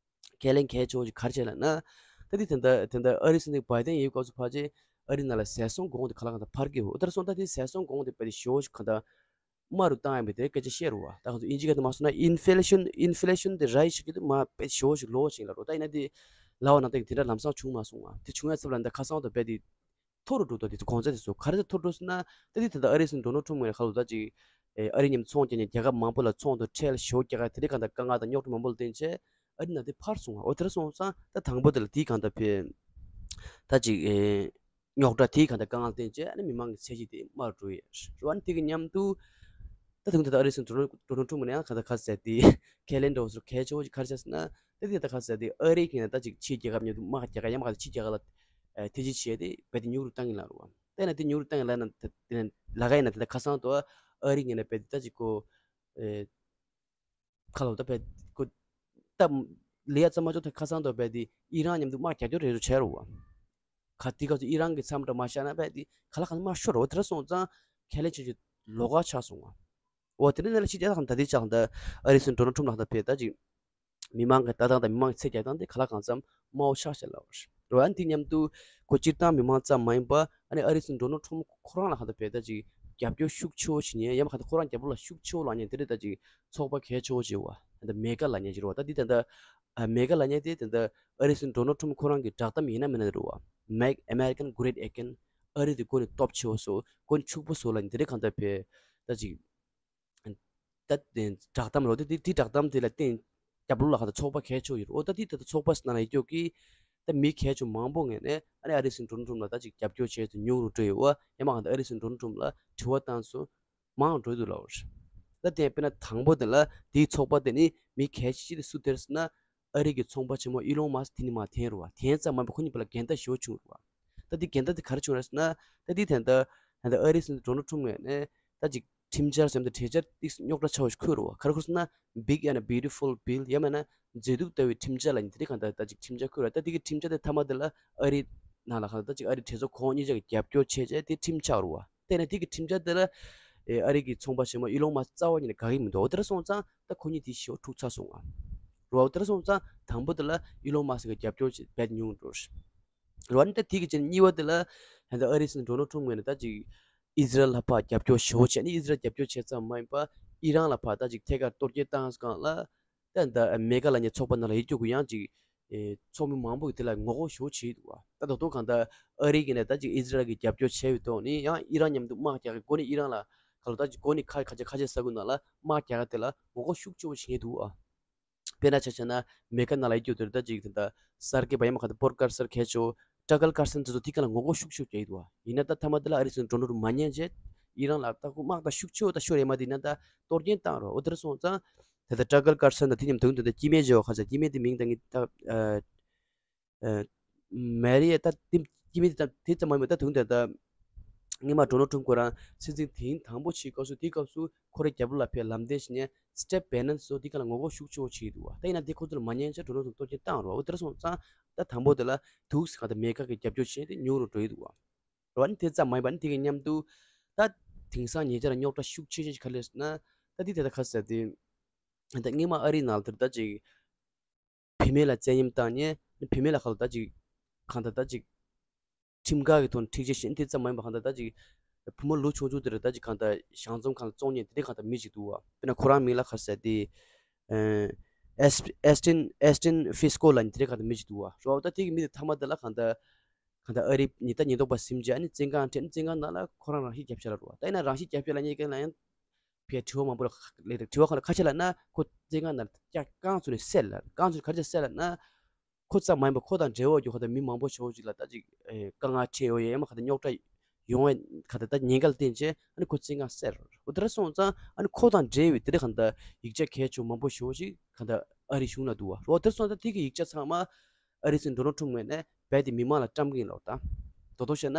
ཁས་ལེན་གལ་ཆེ་བོ་ཞིག་ག་རེ་བྱས་ལབ་ན། ད་དེ་དེ་འདྲ་དེ་འདྲ་ཨ་རིའི་སྲིད་འཛིན་བྷའི་ཏན་ཡོད་སྐབས་སུ་ཕལ་ཆེར་ཨ་རི་ནང་ལ་ཟས་སོང་གོང་དེ་ག་ལ་གང་ལྟར་འཕར་གི་ཡོད། དེར་སོང་ད་དེ་ཟས་སོང་གོང་དེ་དཔེ་དེ་ཞེ་པོ་ཞིག་གང་ལྟར་དམའ་རུ་བཏང་ཡ་མེད་དེ་སྐད་ཆ་བཤད་རུ་བ། ད་ང་ཚོ་དབྱིན་ཇི་སྐད་དུ་མ་སོང་ན་ཨིན་ཕི་ལེ་ཤན་ཨིན་ཕི་ལེ་ཤན་དེ་རའི་ཤིག་གི་དུ་མ་དཔེ་ཞེ་པོ་ཞིག་ལོ་ཞིག་ལ་རོ། ད་ཡིན་ན་དེ་ལ་བ་ན་དེ་དེ་འདྲ་ལམ་སང་བྱུང་མ་སོང་བ། དེ་བྱུང་ཡ་ཚབ་ལ་འདི་ཁ་སང་དང་དཔེ་དེ། མཐོ་རུ་འགྲོ་དོ་དེ་ཚོ་གོང་ཚད་དེ་ཚོ་ག་རེ་ཚོ་མཐོ་རུ་འགྲོ་ཟེར་ན། ད་དེ་ད་ལྟ་ཨ་རིའི་སྲིད་འཛིན་ཌོ་ནལ་ཊམ་ངོས་ནས་ཁ་ལོ་ད་ཅིག་ཨ་རི་མཉམ་ཚོང་རྒྱག་མཁན་རྒྱལ་ཁབ་མང་པོ་ལ་ཚོང་དང་ཁྲལ་ཞེ་པོ་རྒྱག་ག་དེ་འདྲའི་གང་ལྟར་དཀའ་ངལ་དང་རྙོག་དྲ་མང་པོ་ལ་བརྟེན་བྱས་ཨ་རི་ནང་དེ་འཕར་སོང་བ། འོ་དེ་འདྲ་སོང་ཙང་ད་དང་པོ་དེ་ལ་དེའི་གང་ལྟར་ཕེ་ད་ཅིག་ཨེ་རྙོག་དྲ་དེའི་གང་ལྟར་དཀའ་ངལ་བརྟེན་བྱས་ཨ་ནི་མི་མང་གི་ཚད་གཞི་དེ་དམའ་རུ་འགྲོ་ཡས་རེད་བ། ཨ་ནི་དེ་གི་མཉམ་དུ་ད་དུང་ད་ལྟ་ཨ་རིའི་སྲིད་འཛིན་ཌོ་ནལ་ཌོ་ནལ་ཊམ་ངོས་ནས་ཡང་གང་ལྟར་ཁ་གསལ་དེ་ཁས་ལེན་འདྲ་བོ་ཚོར་གལ་ཆེ་བོ་ཅིག་ག་རེ་བྱས་ཟེར་ན། ད་དེ་ད་ག་ཟེར་དེ་ཨ་རི་གི་ནས་ད་ཅིག་ཕྱི་རྒྱལ་ཁབ་མཉམ་དུ་དམག་རྒྱག་ག་ཡང་མ་ག་ཕྱི་རྒྱལ་ཁབ་ལ་ ཐེ་ཇི་བྱས་ཏེ་རྦད་དེ་ཉུང་རུ་བཏང་གི་ལ་རུ་བ། ད་ཡིན་ན་དེ་ཉུང་རུ་བཏང་གི་ལ་ན་དེ་ལ་ག་ཡིན་ན་དེ་ད་ཁ་སང་དུ་ཨ་རི་ངོས་ནས་རྦད་དེ་ད་ཅིག་ཁོ་ཁ་ལོ་ད་རྦད་ཁོ་ད་ལི་ཡ་ཙམ་མ་ཅོ་ད་ཁ་སང་དུ་རྦད་དེ་ཨི་རན་མཉམ་དུ་དམག་རྒྱག་རྒྱུ་རེ་རུ་བྱས་རུ་བ། ག་དེ་ག་ཚོད་ཨི་རན་གྱི་མཚམས་འདྲ་མ་བཞག་ན་རྦད་དེ་ག་ལ་གང་དམག་ཤོར་རོ་དེ་ར་སོང་ཙང་ཁས་ལེན་བྱེད་རྒྱུ་ལོགས་ཀ་ཆགས་སོང་བ། འོ་དེ་འདྲ་ནས་ལ་ཕྱི་རྒྱལ་ཁག་ད་ལྟའི་ཆ་ལ་ད་ཨ་རི་སྲིད་འཛིན་ཌོ་ནལ་ཁྲོམ་ལགས་ད་ཕེ་ད་ཅིག་མི་མང་གི་ལྟ་སྟངས་དང་མི་མང་གི་ཚད་རྒྱག་སྟངས་དེ་ག་ལ་གང་འཚམ་དམའ་བོ་ཆགས་བཞག་ལ་བར་རོ། ཨ་ནི་དེ་མཉམ་དུ་ཁོ་སྤྱིར་བཏང་མི་མང་ཙམ་མ་ཡིན་པ་ཨ་ནི་ཨ་རི་སྲིད་འཛིན་ཌོ་ནལ་ཁྲོམ་ཁོ་རང་ལ་ཧ་ད་ཕེ་ད་ཅིག་རྒྱབ་སྐྱོར་ཤུགས་ཆེ་བོ་བྱེད་མཁན་ཡང་མ་ཁ་ད་ཁོ་རང་རྒྱབ་ལོགས་ལ་ཤུགས་ཆེ་བོ་ལངས་མཁན་དེ་འདྲ་ད་ཅིག་ཚོགས་པ་གལ་ཆེ་བོ་ཅིག་ཡོད་བ། ད་མེ་ག་ལབ་མཁན་ཅིག་རེད་བ། ད་འདི་ད་ལྟ་ཨ་མེ་ག་ལབ་མཁན་དེ་ད་ལྟ་ཨ་རི་སྲིད་འཛིན་ཌོ་ནལ་ཁྲོམ་ཁོ་རང་གི་བསྒྲགས་གཏམ་ཡིན་ན་མིན་ན་རེད་བ། Make American Great Again། ཨ་རི་དེ་གོ་ནས་སྟོབས་ཆེ་བོ་བཟོ། གོ་ནས་ཕྱུག་པོ་བཟོ་ལབ་མཁན་དེ་འདྲ་གང་ད་ཕེ་ད་ཅིག་ད་དེ་བསྒྲགས་གཏམ་རོ། དེ་དེ་དེ་བསྒྲགས་གཏམ་དེ་ལ་བརྟེན་རྒྱབ་ལོགས་ལ་ཁ་ད་ཚོགས་པ་གལ་ཆེ་བོ་ཡོད་རེད། འོ་ད་དེ་ད་ད་ཚོགས་པ་ནང་ལ་ཡོད་ཀྱོག་གི་ད་མི་གལ་ཆེ་བོ་མང་པོ་ངོས་ནས་ཨ་ནི་ཨ་རི་སྲིད་འཛིན་ཌོ་ནལ་ཁྲོམ་ལ་ད་ཅིག་རྒྱབ་སྐྱོར་བྱས་ཏེ་ཉུང་རུ་འགྲོ་ཡོད་བ། ཡང་མ་གང་ད་ཨ་རི་སྲིད་འཛིན་ཌོ་ནལ་ཁྲོམ་ལ་དྲི་བ་བཏང་སོང་མང་འགྲོ་འདུག་ལབ་པ་རེད། ད་དེ་དཔེར་ན་དང་པོ་དེ་ལ་དེའི་ཚོགས་པ་དེ་ནི་མི་གལ་ཆེ་ཆེ་དེ་སུ་དེ་རེད་ཟེར་ན། ཨ་རི་གི་ཚོང་པ་ཆེན་མོ་ཨི་ལོན་མཱ་སི་དེ་ནི་མར་འཐེན་རུ་བ། འཐེན་ཙམ་མ་ཡིན་པར་ཁོ་གཉིས་བར་ལ་འགལ་ཟླ་ཞེ་པོ་བྱུང་རུ་བ། ད་དེ་འགལ་ཟླ་དེ་ག་རེ་བྱུང་རེད་ཟེར་ན། ད་དེ་ད་ལྟ་ད་ལྟ་ཨ་རི་སྲིད་འཛིན་ཌོ་ནལ་ཁྲོམ་ངོས་ནས་ད་ཅིག་ཁྲིམས་འཆར་ཟེར་ན་གྲོས་འཆར་ཏིག་རྙོག་དྲ་ཆེ་བོ་ཞིག་འཁོད་རུ་བ། ག་རེ་འཁོད་ཟེར་ན། Big and Beautiful Bill ཡང་མིན་ན་མཛེས་སྡུག་ལྟ་བུའི་ཁྲིམས་འཆར་ལབ་མཁན་དེ་རིགས་གང་ལྟར་ད་ཅིག་ཁྲིམས་འཆར་འཁོད་ར། ད་དེ་གི་ཁྲིམས་འཆར་དེ་མཐའ་མ་དེ་ལ་ཨ་རི་ནང་ལ་གང་ལྟར་ད་ཅིག་ཨ་རི་གྲོས་ཚོགས་ཁོངས་གཉིས་ཆ་གི་རྒྱབ་སྐྱོར་བྱས་རྗེས་དེ་ཁྲིམས་ཆགས་རུ་བ། དེ་ནས་དེ་གི་ཁྲིམས་འཆར་དེ་ལ་ཨེ་ཨ་རི་གི་ཚོང་པ་ཆེན་མོ་ཨི་ལོན་མཱ་སི་རྩ་བ་ཉིད་ནས་དགའ་གི་མི་འདུག་འོ་དེ་འདྲ་སོང་ཙང་ད་ཁོ་གཉིས་དེ་ཞེ་པོ་འཁྲུག་ཚར་སོང་ང་། རུ་བ། འོ་དེ་འདྲ་སོང་ཙང་དང་པོ་དེ་ལ་ཨི་ལོན་མཱ་སི་གི་རྒྱབ་སྐྱོར་བྱེད་རྦད་ཉུང་འགྲོ། རུ་བ་ནི་ད་དེ་གི་རྗེས་གཉིས་པ་དེ་ལ་ད་ལྟ་ཨ་རི་སྲིད་འཛིན་ཌོ་ནལ་ཁྲོམ་ངོས་ནས་ད་ཅིག་ཨི་ཟི་རལ་ལ་ཕར་རྒྱབ་སྐྱོར་ཞེ་པོ་བྱས་ནས་ཨི་ཟི་རལ་རྒྱབ་སྐྱོར་བྱས་ཙམ་མ་ཡིན་པར་ཨི་རན་ལ་ཕར་ད་ཅིག་ཐད་ཀར་གཏོར་སྐྱོན་བཏང་སྒང་ལ། ད་ད་མེ་ག་ལབ་མཁན་ཚོགས་པ་ནང་ལ་ཡོད་རྒྱུ་གུ་ཡང་ཅིག་ཨེ་ཚོགས་མི་མང་པོ་གིས་དེ་ལ་ངོ་རྒོལ་ཞེ་པོ་བྱེད་འདུག་བ། ད་ད་དུང་གང་ལྟར་ཨ་རི་གིས་ནས་ད་ཅིག་ཨི་ཟི་རལ་གྱི་རྒྱབ་སྐྱོར་བྱས་པའི་ཐོག་ནས་ཡང་ཨི་རན་མཉམ་དུ་དམག་རྒྱག་གི་སྒོ་ནས་ཨི་རན་ལ་ག་ལོ་ད་ཅིག་སྒོ་ནས་ཁ་ཁ་ཆེ་ཁ་ཆེ་ས་ཁུལ་ནང་ལ་དམག་རྒྱག་གི་དེ་ལ་ངོ་རྒོལ་ཤུགས་ཆེ་བོ་བྱེད་འདུག་བ། དཔེར་ན་ཆ་བཞག་ན་མེ་ག་ནང་ལ་ཡོད་རྒྱུ་དེར་ད་ཅིག་དེ་འདྲ་གསར་སྐྱེས་པ་ཡང་མ་ག་ད་པོལ་ཀར་སན་གལ་ཆེ་བོ་ཊ་ཀར་ཀར་སན་དེ་ཚོ་དེ་ག་ལ་ངོ་རྒོལ་ཤུགས་ཆེ་བོ་བྱེད་འདུག་བ། ཡིན་ན་ད་མཐའ་མ་དེ་ལ་ཨ་རི་སྲིད་འཛིན་ཌོ་ནལ་ཁྲོམ་མ་ཉན་བྱས་ཨི་རན་ལ་ད་ཁོ་དམག་ད་ཤུགས་ཆེ་བོ་ད་ཤོར་ཡོད་མ་དེ་ཡིན་ན་ད་གཏོར་སྐྱོན་བཏང་རོགས། འོ་དེར་སོང་ཙང་། དེ་ལྟར་ཊ་ཀར་ཀར་སན་དང་དེ་མཉམ་དུ་དེ་ལྟར་སྐྱེ་དམན་བྱེད་པ་ཁ་ཤས་སྐྱེ་དམན་དེ་མིང་དང་ངེས་ད་ཨ་ཨ་མེ་རི་ཡ་ད་དེ་སྐྱེ་དམན་དེ་ད་དེ་ཙམ་མ་ཡིན་པ་ད་དུང་དེ་ད་སྔོན་མ་ཌོ་ནལ་ཁྲོམ་ཁོ་རང་སྲིད་འཛིན་དེ་རིང་དང་པོ་བྱེད་སྐབས་སུ་དེའི་སྐབས་སུ་ཁོ་རའི་རྒྱབ་ལོགས་ལ་ཕེབས་ལམ་སྟོན་བྱེད་མཁན་སི་ཊེབ་བྷེ་ནན་སོགས་དེ་ག་ལ་ངོ་རྒོལ་ཤུགས་ཆེ་བོ་བྱེད་འདུག་བ། ད་ཡིན་ན་དེ་ཁོ་ཚོ་ལ་མ་ཉན་ཆ་ཌོ་ནལ་ཁྲོམ་གཏོར་སྐྱོན་བཏང་རོགས། འོ་དེར་སོང་ཙང་ད་དང་པོ་དེ་ལ་དུག་སི་ག་ད་མེ་ག་གི་རྒྱབ་སྐྱོར་བྱེད་དེ་ཉུང་རུ་འགྲོ་ཡི་འདུག་བ། རོ་ཨ་ནི་དེ་ཙམ་མ་ཡིན་པ་ནི་དེ་གི་མཉམ་དུ་ད་དེང་སང་ཉེ་ཆར་རྙོག་དྲ་ཤུགས་ཆེ་ཤོས་ཤིག་ག་རེ་རེད་ཟེར་ན། ད་དེ་དེ་ད་ཁ་ཟེར་དེ་ད་སྔོན་མ་ཨ་རིའི་ནང་ལ་དེར་ད་ཅིག་བུད་མེད་ལ་བཙན་གཡེམ་བཏང་ནས་བུད་མེད་ལ་ཁ་ལ་ད་ཅིག་གང་ད་ད་ཅིག་ཁྲིམས་འགལ་གྱི་ཐོག་ནས་འཁྲིག་ཆ་བཞེས་དེ་ཙམ་མ་ཡིན་པ་གང་ད་ད་ཅིག་བུ་མོ་ལོ་ཆུང་ཆུང་དེར་ད་ཅིག་གང་ད་ཞང་ཚོམ་གང་ལ་བཙོང་ཉེན་དེ་འདྲ་གང་ད་མི་ཅིག་འདུག་བ། དཔེར་ན་ཁོ་རང་མིང་ལ་ཁ་ཟེར་དེ་ཨེ་སི་ཨེ་སི་ཏིན་ཨེ་སི་ཏིན་ཧྥི་སི་ཀོ་ལ་ནི་དེ་འདྲ་གང་ད་མི་ཅིག་འདུག་བ། རོ་ད་དེ་གི་མི་དེ་ཐ་མ་དེ་ལ་གང་ད། གང་ལྟར་ཨ་རིའི་ཉེན་རྟོག་ཉེན་རྟོག་པ་ཟིན་རྗེས་ཨ་ནི་བཙོན་ཁང་ཁྲིད། བཙོན་ཁང་ནང་ལ་ཁོ་རང་རང་ཤི་བརྒྱབ་བཞག་ལ་རུ་བ། ད་ཡིན་ན་རང་ཤི་བརྒྱབ་བཞག་ལ་ཉེ་གན་ལ་ཡང་ཕའི་དྲི་བ་མང་པོ་ལ་ལས་དྲི་བ་ཁོ་ལ་ཁ་ཆེ་ལ་ན་ཁོ་བཙོན་ཁང་ནང་ཀྱག་རྐང་བཙུགས་ནས་བསད་ལ་རྐང་བཙུགས་ནས་ག་རེ་བྱས་བསད་ལ་ན། ཁོ་ཙམ་མ་ཡིན་པ་ཁོ་དང་འབྲེལ་བ་ཡོད་ཁ་ད་མི་མང་པོ་ཞེ་པོ་ཅིག་ལ་ད་ཅིག་དཀའ་ངལ་འཕྲད་ཡོད་ཡ་ཡ་མ་ཁ་ད་རྙོག་དྲ་ཡོང་བའི་ཁ་ད་ད་ཉེན་ཁ་ལ་བརྟེན་བྱས་ཨ་ནི་ཁོ་བཙོན་ཁང་བསད་རུ་བ། དེ་འདྲ་སོང་ཙང་ཨ་ནི་ཁོ་དང་འབྲེལ་བའི་དེ་འདྲ་གང་ལྟར་ཡིག་ཆ་གལ་ཆེ་བོ་མང་པོ་ཞེ་པོ་ཅིག་གང་ལྟར་ཨ་རི་གཞུང་ལ་འདུག་བ། རོ་དེར་སོང་ཙང་དེ་གི་ཡིག་ཆ་ཚང་མ་ཨ་རི་སྲིད་འཛིན་ཌོ་ནལ་ཁྲོམ་ངོས་ནས་རྦད་དེ་མི་མང་ལ་བཀྲམ་གིན་ལོག་ད། དོ་དོ་བཤད་ན་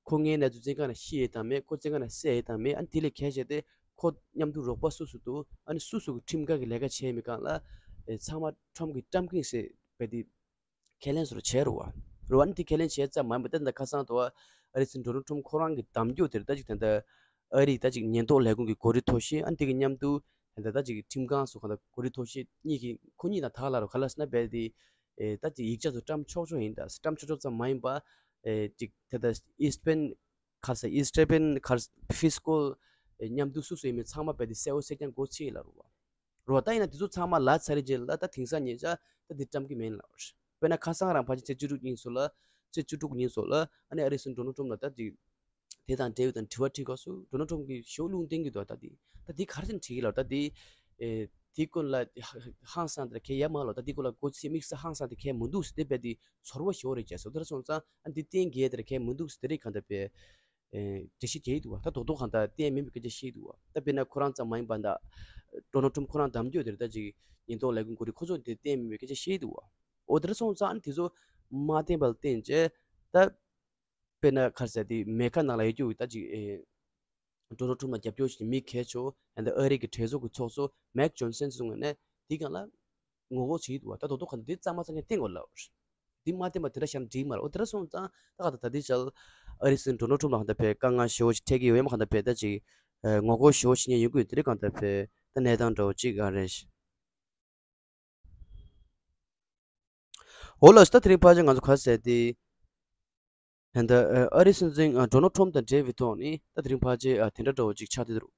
ཁོ་ངའི་གནས་ཚུལ་བཙོན་ཁང་ནས་ཤི་ཡས་དང་མེད། ཁོ་བཙོན་ཁང་ནས་བསད་ཡས་དང་མེད། ཨ་ནི་དེ་ལས་གལ་ཆེ་དེ་ཁོ་མཉམ་དུ་རོགས་པ་སུ་སུ་འདུག་ཨ་ནི་སུ་སུ་གི་ཁྲིམས་འགལ་གྱི་ལས་ཀ་བྱས་མེད་གང་ལ་ཚང་མ་ཁྲོམ་གྱིས་བཀྲམ་གིན་ཟེར་རྦད་དེ་ཁས་ལེན་སོར་བྱས་རུ་བ། རུ་བ་ནི་དེ་ཁས་ལེན་བྱས་ཙམ་མ་ཡིན་པ་ད་ལྟ་ཁ་སང་དུ་བ་ཨ་རི་སྲིད་འཛིན་ཌོ་ནལ་ཁྲོམ་ཁོ་རང་གི་གདམ་རྒྱུ་དེར་ད་ཅིག་ད་ལྟ་ཨ་རི་ད་ཅིག་ཉེན་རྟོག་ལས་ཁུངས་ཀྱི་འགོ་ཁྲིད་མཐོ་ཤོས་ཨ་ནི་དེ་གི་མཉམ་དུ་ད་ལྟ་ད་ཅིག་ཁྲིམས་ཁང་སོགས་གང་ལ་འགོ་ཁྲིད་མཐོ་ཤོས་གཉིས་ཀྱི་ཁོ་གཉིས་དང་ཐག་ལ་རུ་ག་ལ་སི་ན་རྦད་དེ་ད་ཅིག་ཡིག་ཆ་ཚོ་བཀྲམ་ཆོག་ཆོག་ཡིན། ད་བཀྲམ་ཆོག་ཆོག་ཙམ་མ་ཡིན་པ་ཅིག་ད་ལྟ་ཨིས་པན་ཁར་ས་ཨིས་ཏྲེ་པན་ཁར་ཧྥི་སི་ཀོ་མཉམ་དུ་སུ་སུ་ཡིན་མིན་ཚང་མ་རྦད་དེ་གསལ་བོ་གསལ་རྐྱང་འགོ་ཚུགས་ལ་རུ་བ། རོ་ད་ཡིན་ན་དེ་ཚོ་ཚང་མ་ལ་ཚར་རེ་རྗེས་ལ་ད་དེང་སང་ཉེ་ཆར་ད་འདི་བཀྲམ་གི་མིན་ལ། དཔེར་ན་ཁ་སང་རང་ཕལ་ཆེར་ཚེས་བཅུ་དྲུག་ཉིན་སོགས་ལ་ཚེས་བཅུ་དྲུག་ཉིན་སོགས་ལ་ཨ་ནི་ཨ་རི་སྲིད་འཛིན་ཌོ་ནལ་ཁྲོམ་ལ་ད་འདི་དེ་དང་འབྲེལ་བའི་དང་དྲི་བ་དྲིས་སྐབས་སུ་ཌོ་ནལ་ཁྲོམ་གྱིས་ཞེ་པོ་རླུང་བསྟན་གྱི་འདུག་ད་འདི་ད་འདི་ག་རེ་བྱས་ནས་དྲིས་ཀྱི་ལ། ད་འདི་ཨེ་དེའི་སྐོར་ལ་ཧང་སང་དེར་གལ་ཡ་མ་ལོ། ད་འདི་སྐོར་ལ་གོ་ཚིག་དམིགས་བསལ་ཧང་སང་དེ་གལ་མི་འདུག་ཟེར་དེ་རྦད་དེ་ཚོར་བ་ཞེ་པོ་རེ་བྱས་སོང་། དེར་སོང་ཙང་ཨ་འདི་གཏན་འཁེལ་དེར་གལ་མི་འདུག་ཟེར་དེ་རེད་གང་ལྟར་པས། འགྲེལ་བཤད་བྱས་འདུག་བ། ད་རྡོག་རྡོག་གང་ལྟར་གཏན་མིན་པའི་སྐད་ཆ་བཤད་འདུག་བ། ད་དཔེར་ན་ཁོ་རང་ཙམ་མ་ཡིན་པ་ད་ཌོ་ནལ་ཁྲོམ་ཁོ་རང་གདམ་རྒྱུ་དེར་ད་ཅིག་ཉེན་རྟོག་ལས་ཁུངས་འགོ་ཁྲིད་ཁོ་ཚོ་དེ་གཏན་མིན་པའི་སྐད་ཆ་བཤད་འདུག་བ། འོ་དེར་སོང་ཙང་ཨ་ནི་དེ་ཚོ་མ་བསྟན་པར་བསྟན་བྱས་ད་ དཔེར་ན་ག་རེ་ཟེར་དེ་མེ་ཁ་ནང་ལ་ཡོད་རྒྱུ་ད་ཅིག་ཨེ། ཌོ་ནལ་ཊམ་ལ་རྒྱབ་སྐྱོར་བྱེད་མཁན་མི་གལ་ཆེ་ཤོས་ཨ་ནི་ཨ་རི་གི་གྲོས་ཚོགས་ཀྱི་ཚོགས་གཙོ་མེག་ཇོན་སན་གསུངས་ནས་དེའི་སྒང་ལ་ངོ་རྒོལ་བྱེད་ཀྱི་འདུག་བ། ད་རྡོག་རྡོག་ག་འདི་གཙང་མ་གཙང་རྐྱང་བསྟན་དགོས་ལབ། འདི་མ་བསྟན་པ་དེ་འདྲ་བཞག་ན་འགྲིག་མ་རེད། འོ་དེ་འདྲ་སོང་ཙང་ད་ག་ད་ད་འདི་ཅལ་ཨ་རི་སྲིད་འཛིན་ཌོ་ནལ་ཊམ་ལ་གང་ལྟར་དཔེ་དཀའ་ངལ་ཞེ་པོ་ཞིག་འཕྲད་ཀྱི་ཡོད་ཡ་མ་གང་ལྟར་དཔེ་ད་ཅིག་ངོ་རྒོལ་ཞེ་པོ་བྱེད་མཁན་ཡོང་གི་ཡོད། དེ་རིགས་གང་ལྟར་དཔེ་ད་གནས་སྟངས་འདྲ་བོ་ཅིག་ཨ་རེད། འོ་ལགས་སོ། ད་དེ་རིང་ཕལ་ཆེར་ང་ཚོ་ག་ཟེར་ཏེ། ད་ཨ་རི་སྲིད་འཛིན་ཌོ་ནལ་ཊམ་དང་འབྲེལ་བའི་ཐོག་ནས་ད་དེ་རིང་ཕལ་ཆེར་དེ་འདྲ་འདྲ་བོ་ཅིག་ཆགས་བསྡད་འདུག་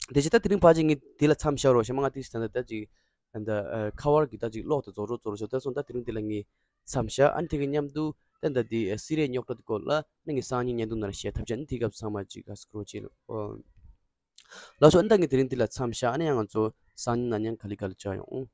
དེ་བཞིན་ད་དེ་རིང་ཕལ་ཆེར་ངས་འདི་ལ་མཚམས་བཞག་རོགས་ཞེས་མ་ང་ཏིས་ད་ད་ཅིག་ད་ཁ་བར་གྱི་ད་ཅིག་ཀློག་དང་རྫོགས་རོགས་རྫོགས་རོགས་ཞེས་ད་སོང་ད་དེ་རིང་འདི་ལ་ངས་མཚམས་བཞག་ཨ་ནི་དེ་གི་མཉམ་དུ་ད་ད་དེ་སི་རི་ཡའི་རྙོག་དྲ་དེ་སྐོར་ལ་ནི་ངས་སང་ཉིན་བརྙན་ཐུང་ནང་བཤད་ཐབས་བྱས་ནི་དེ་སྐབས་ཚང་མ་ཅིག་ག་སྐུ་རོགས་བྱེད་ལ། ལགས་སོ། ཨ་ནི་ད་ངས་དེ་རིང་འདི་ལ་མཚམས་བཞག་ཨ་ནི་ཡང་ང་ཚོ་སང་ཉིན་ནང་ཉན་ག་ལེ་ག་ལེ་བཅར་ཡོང་།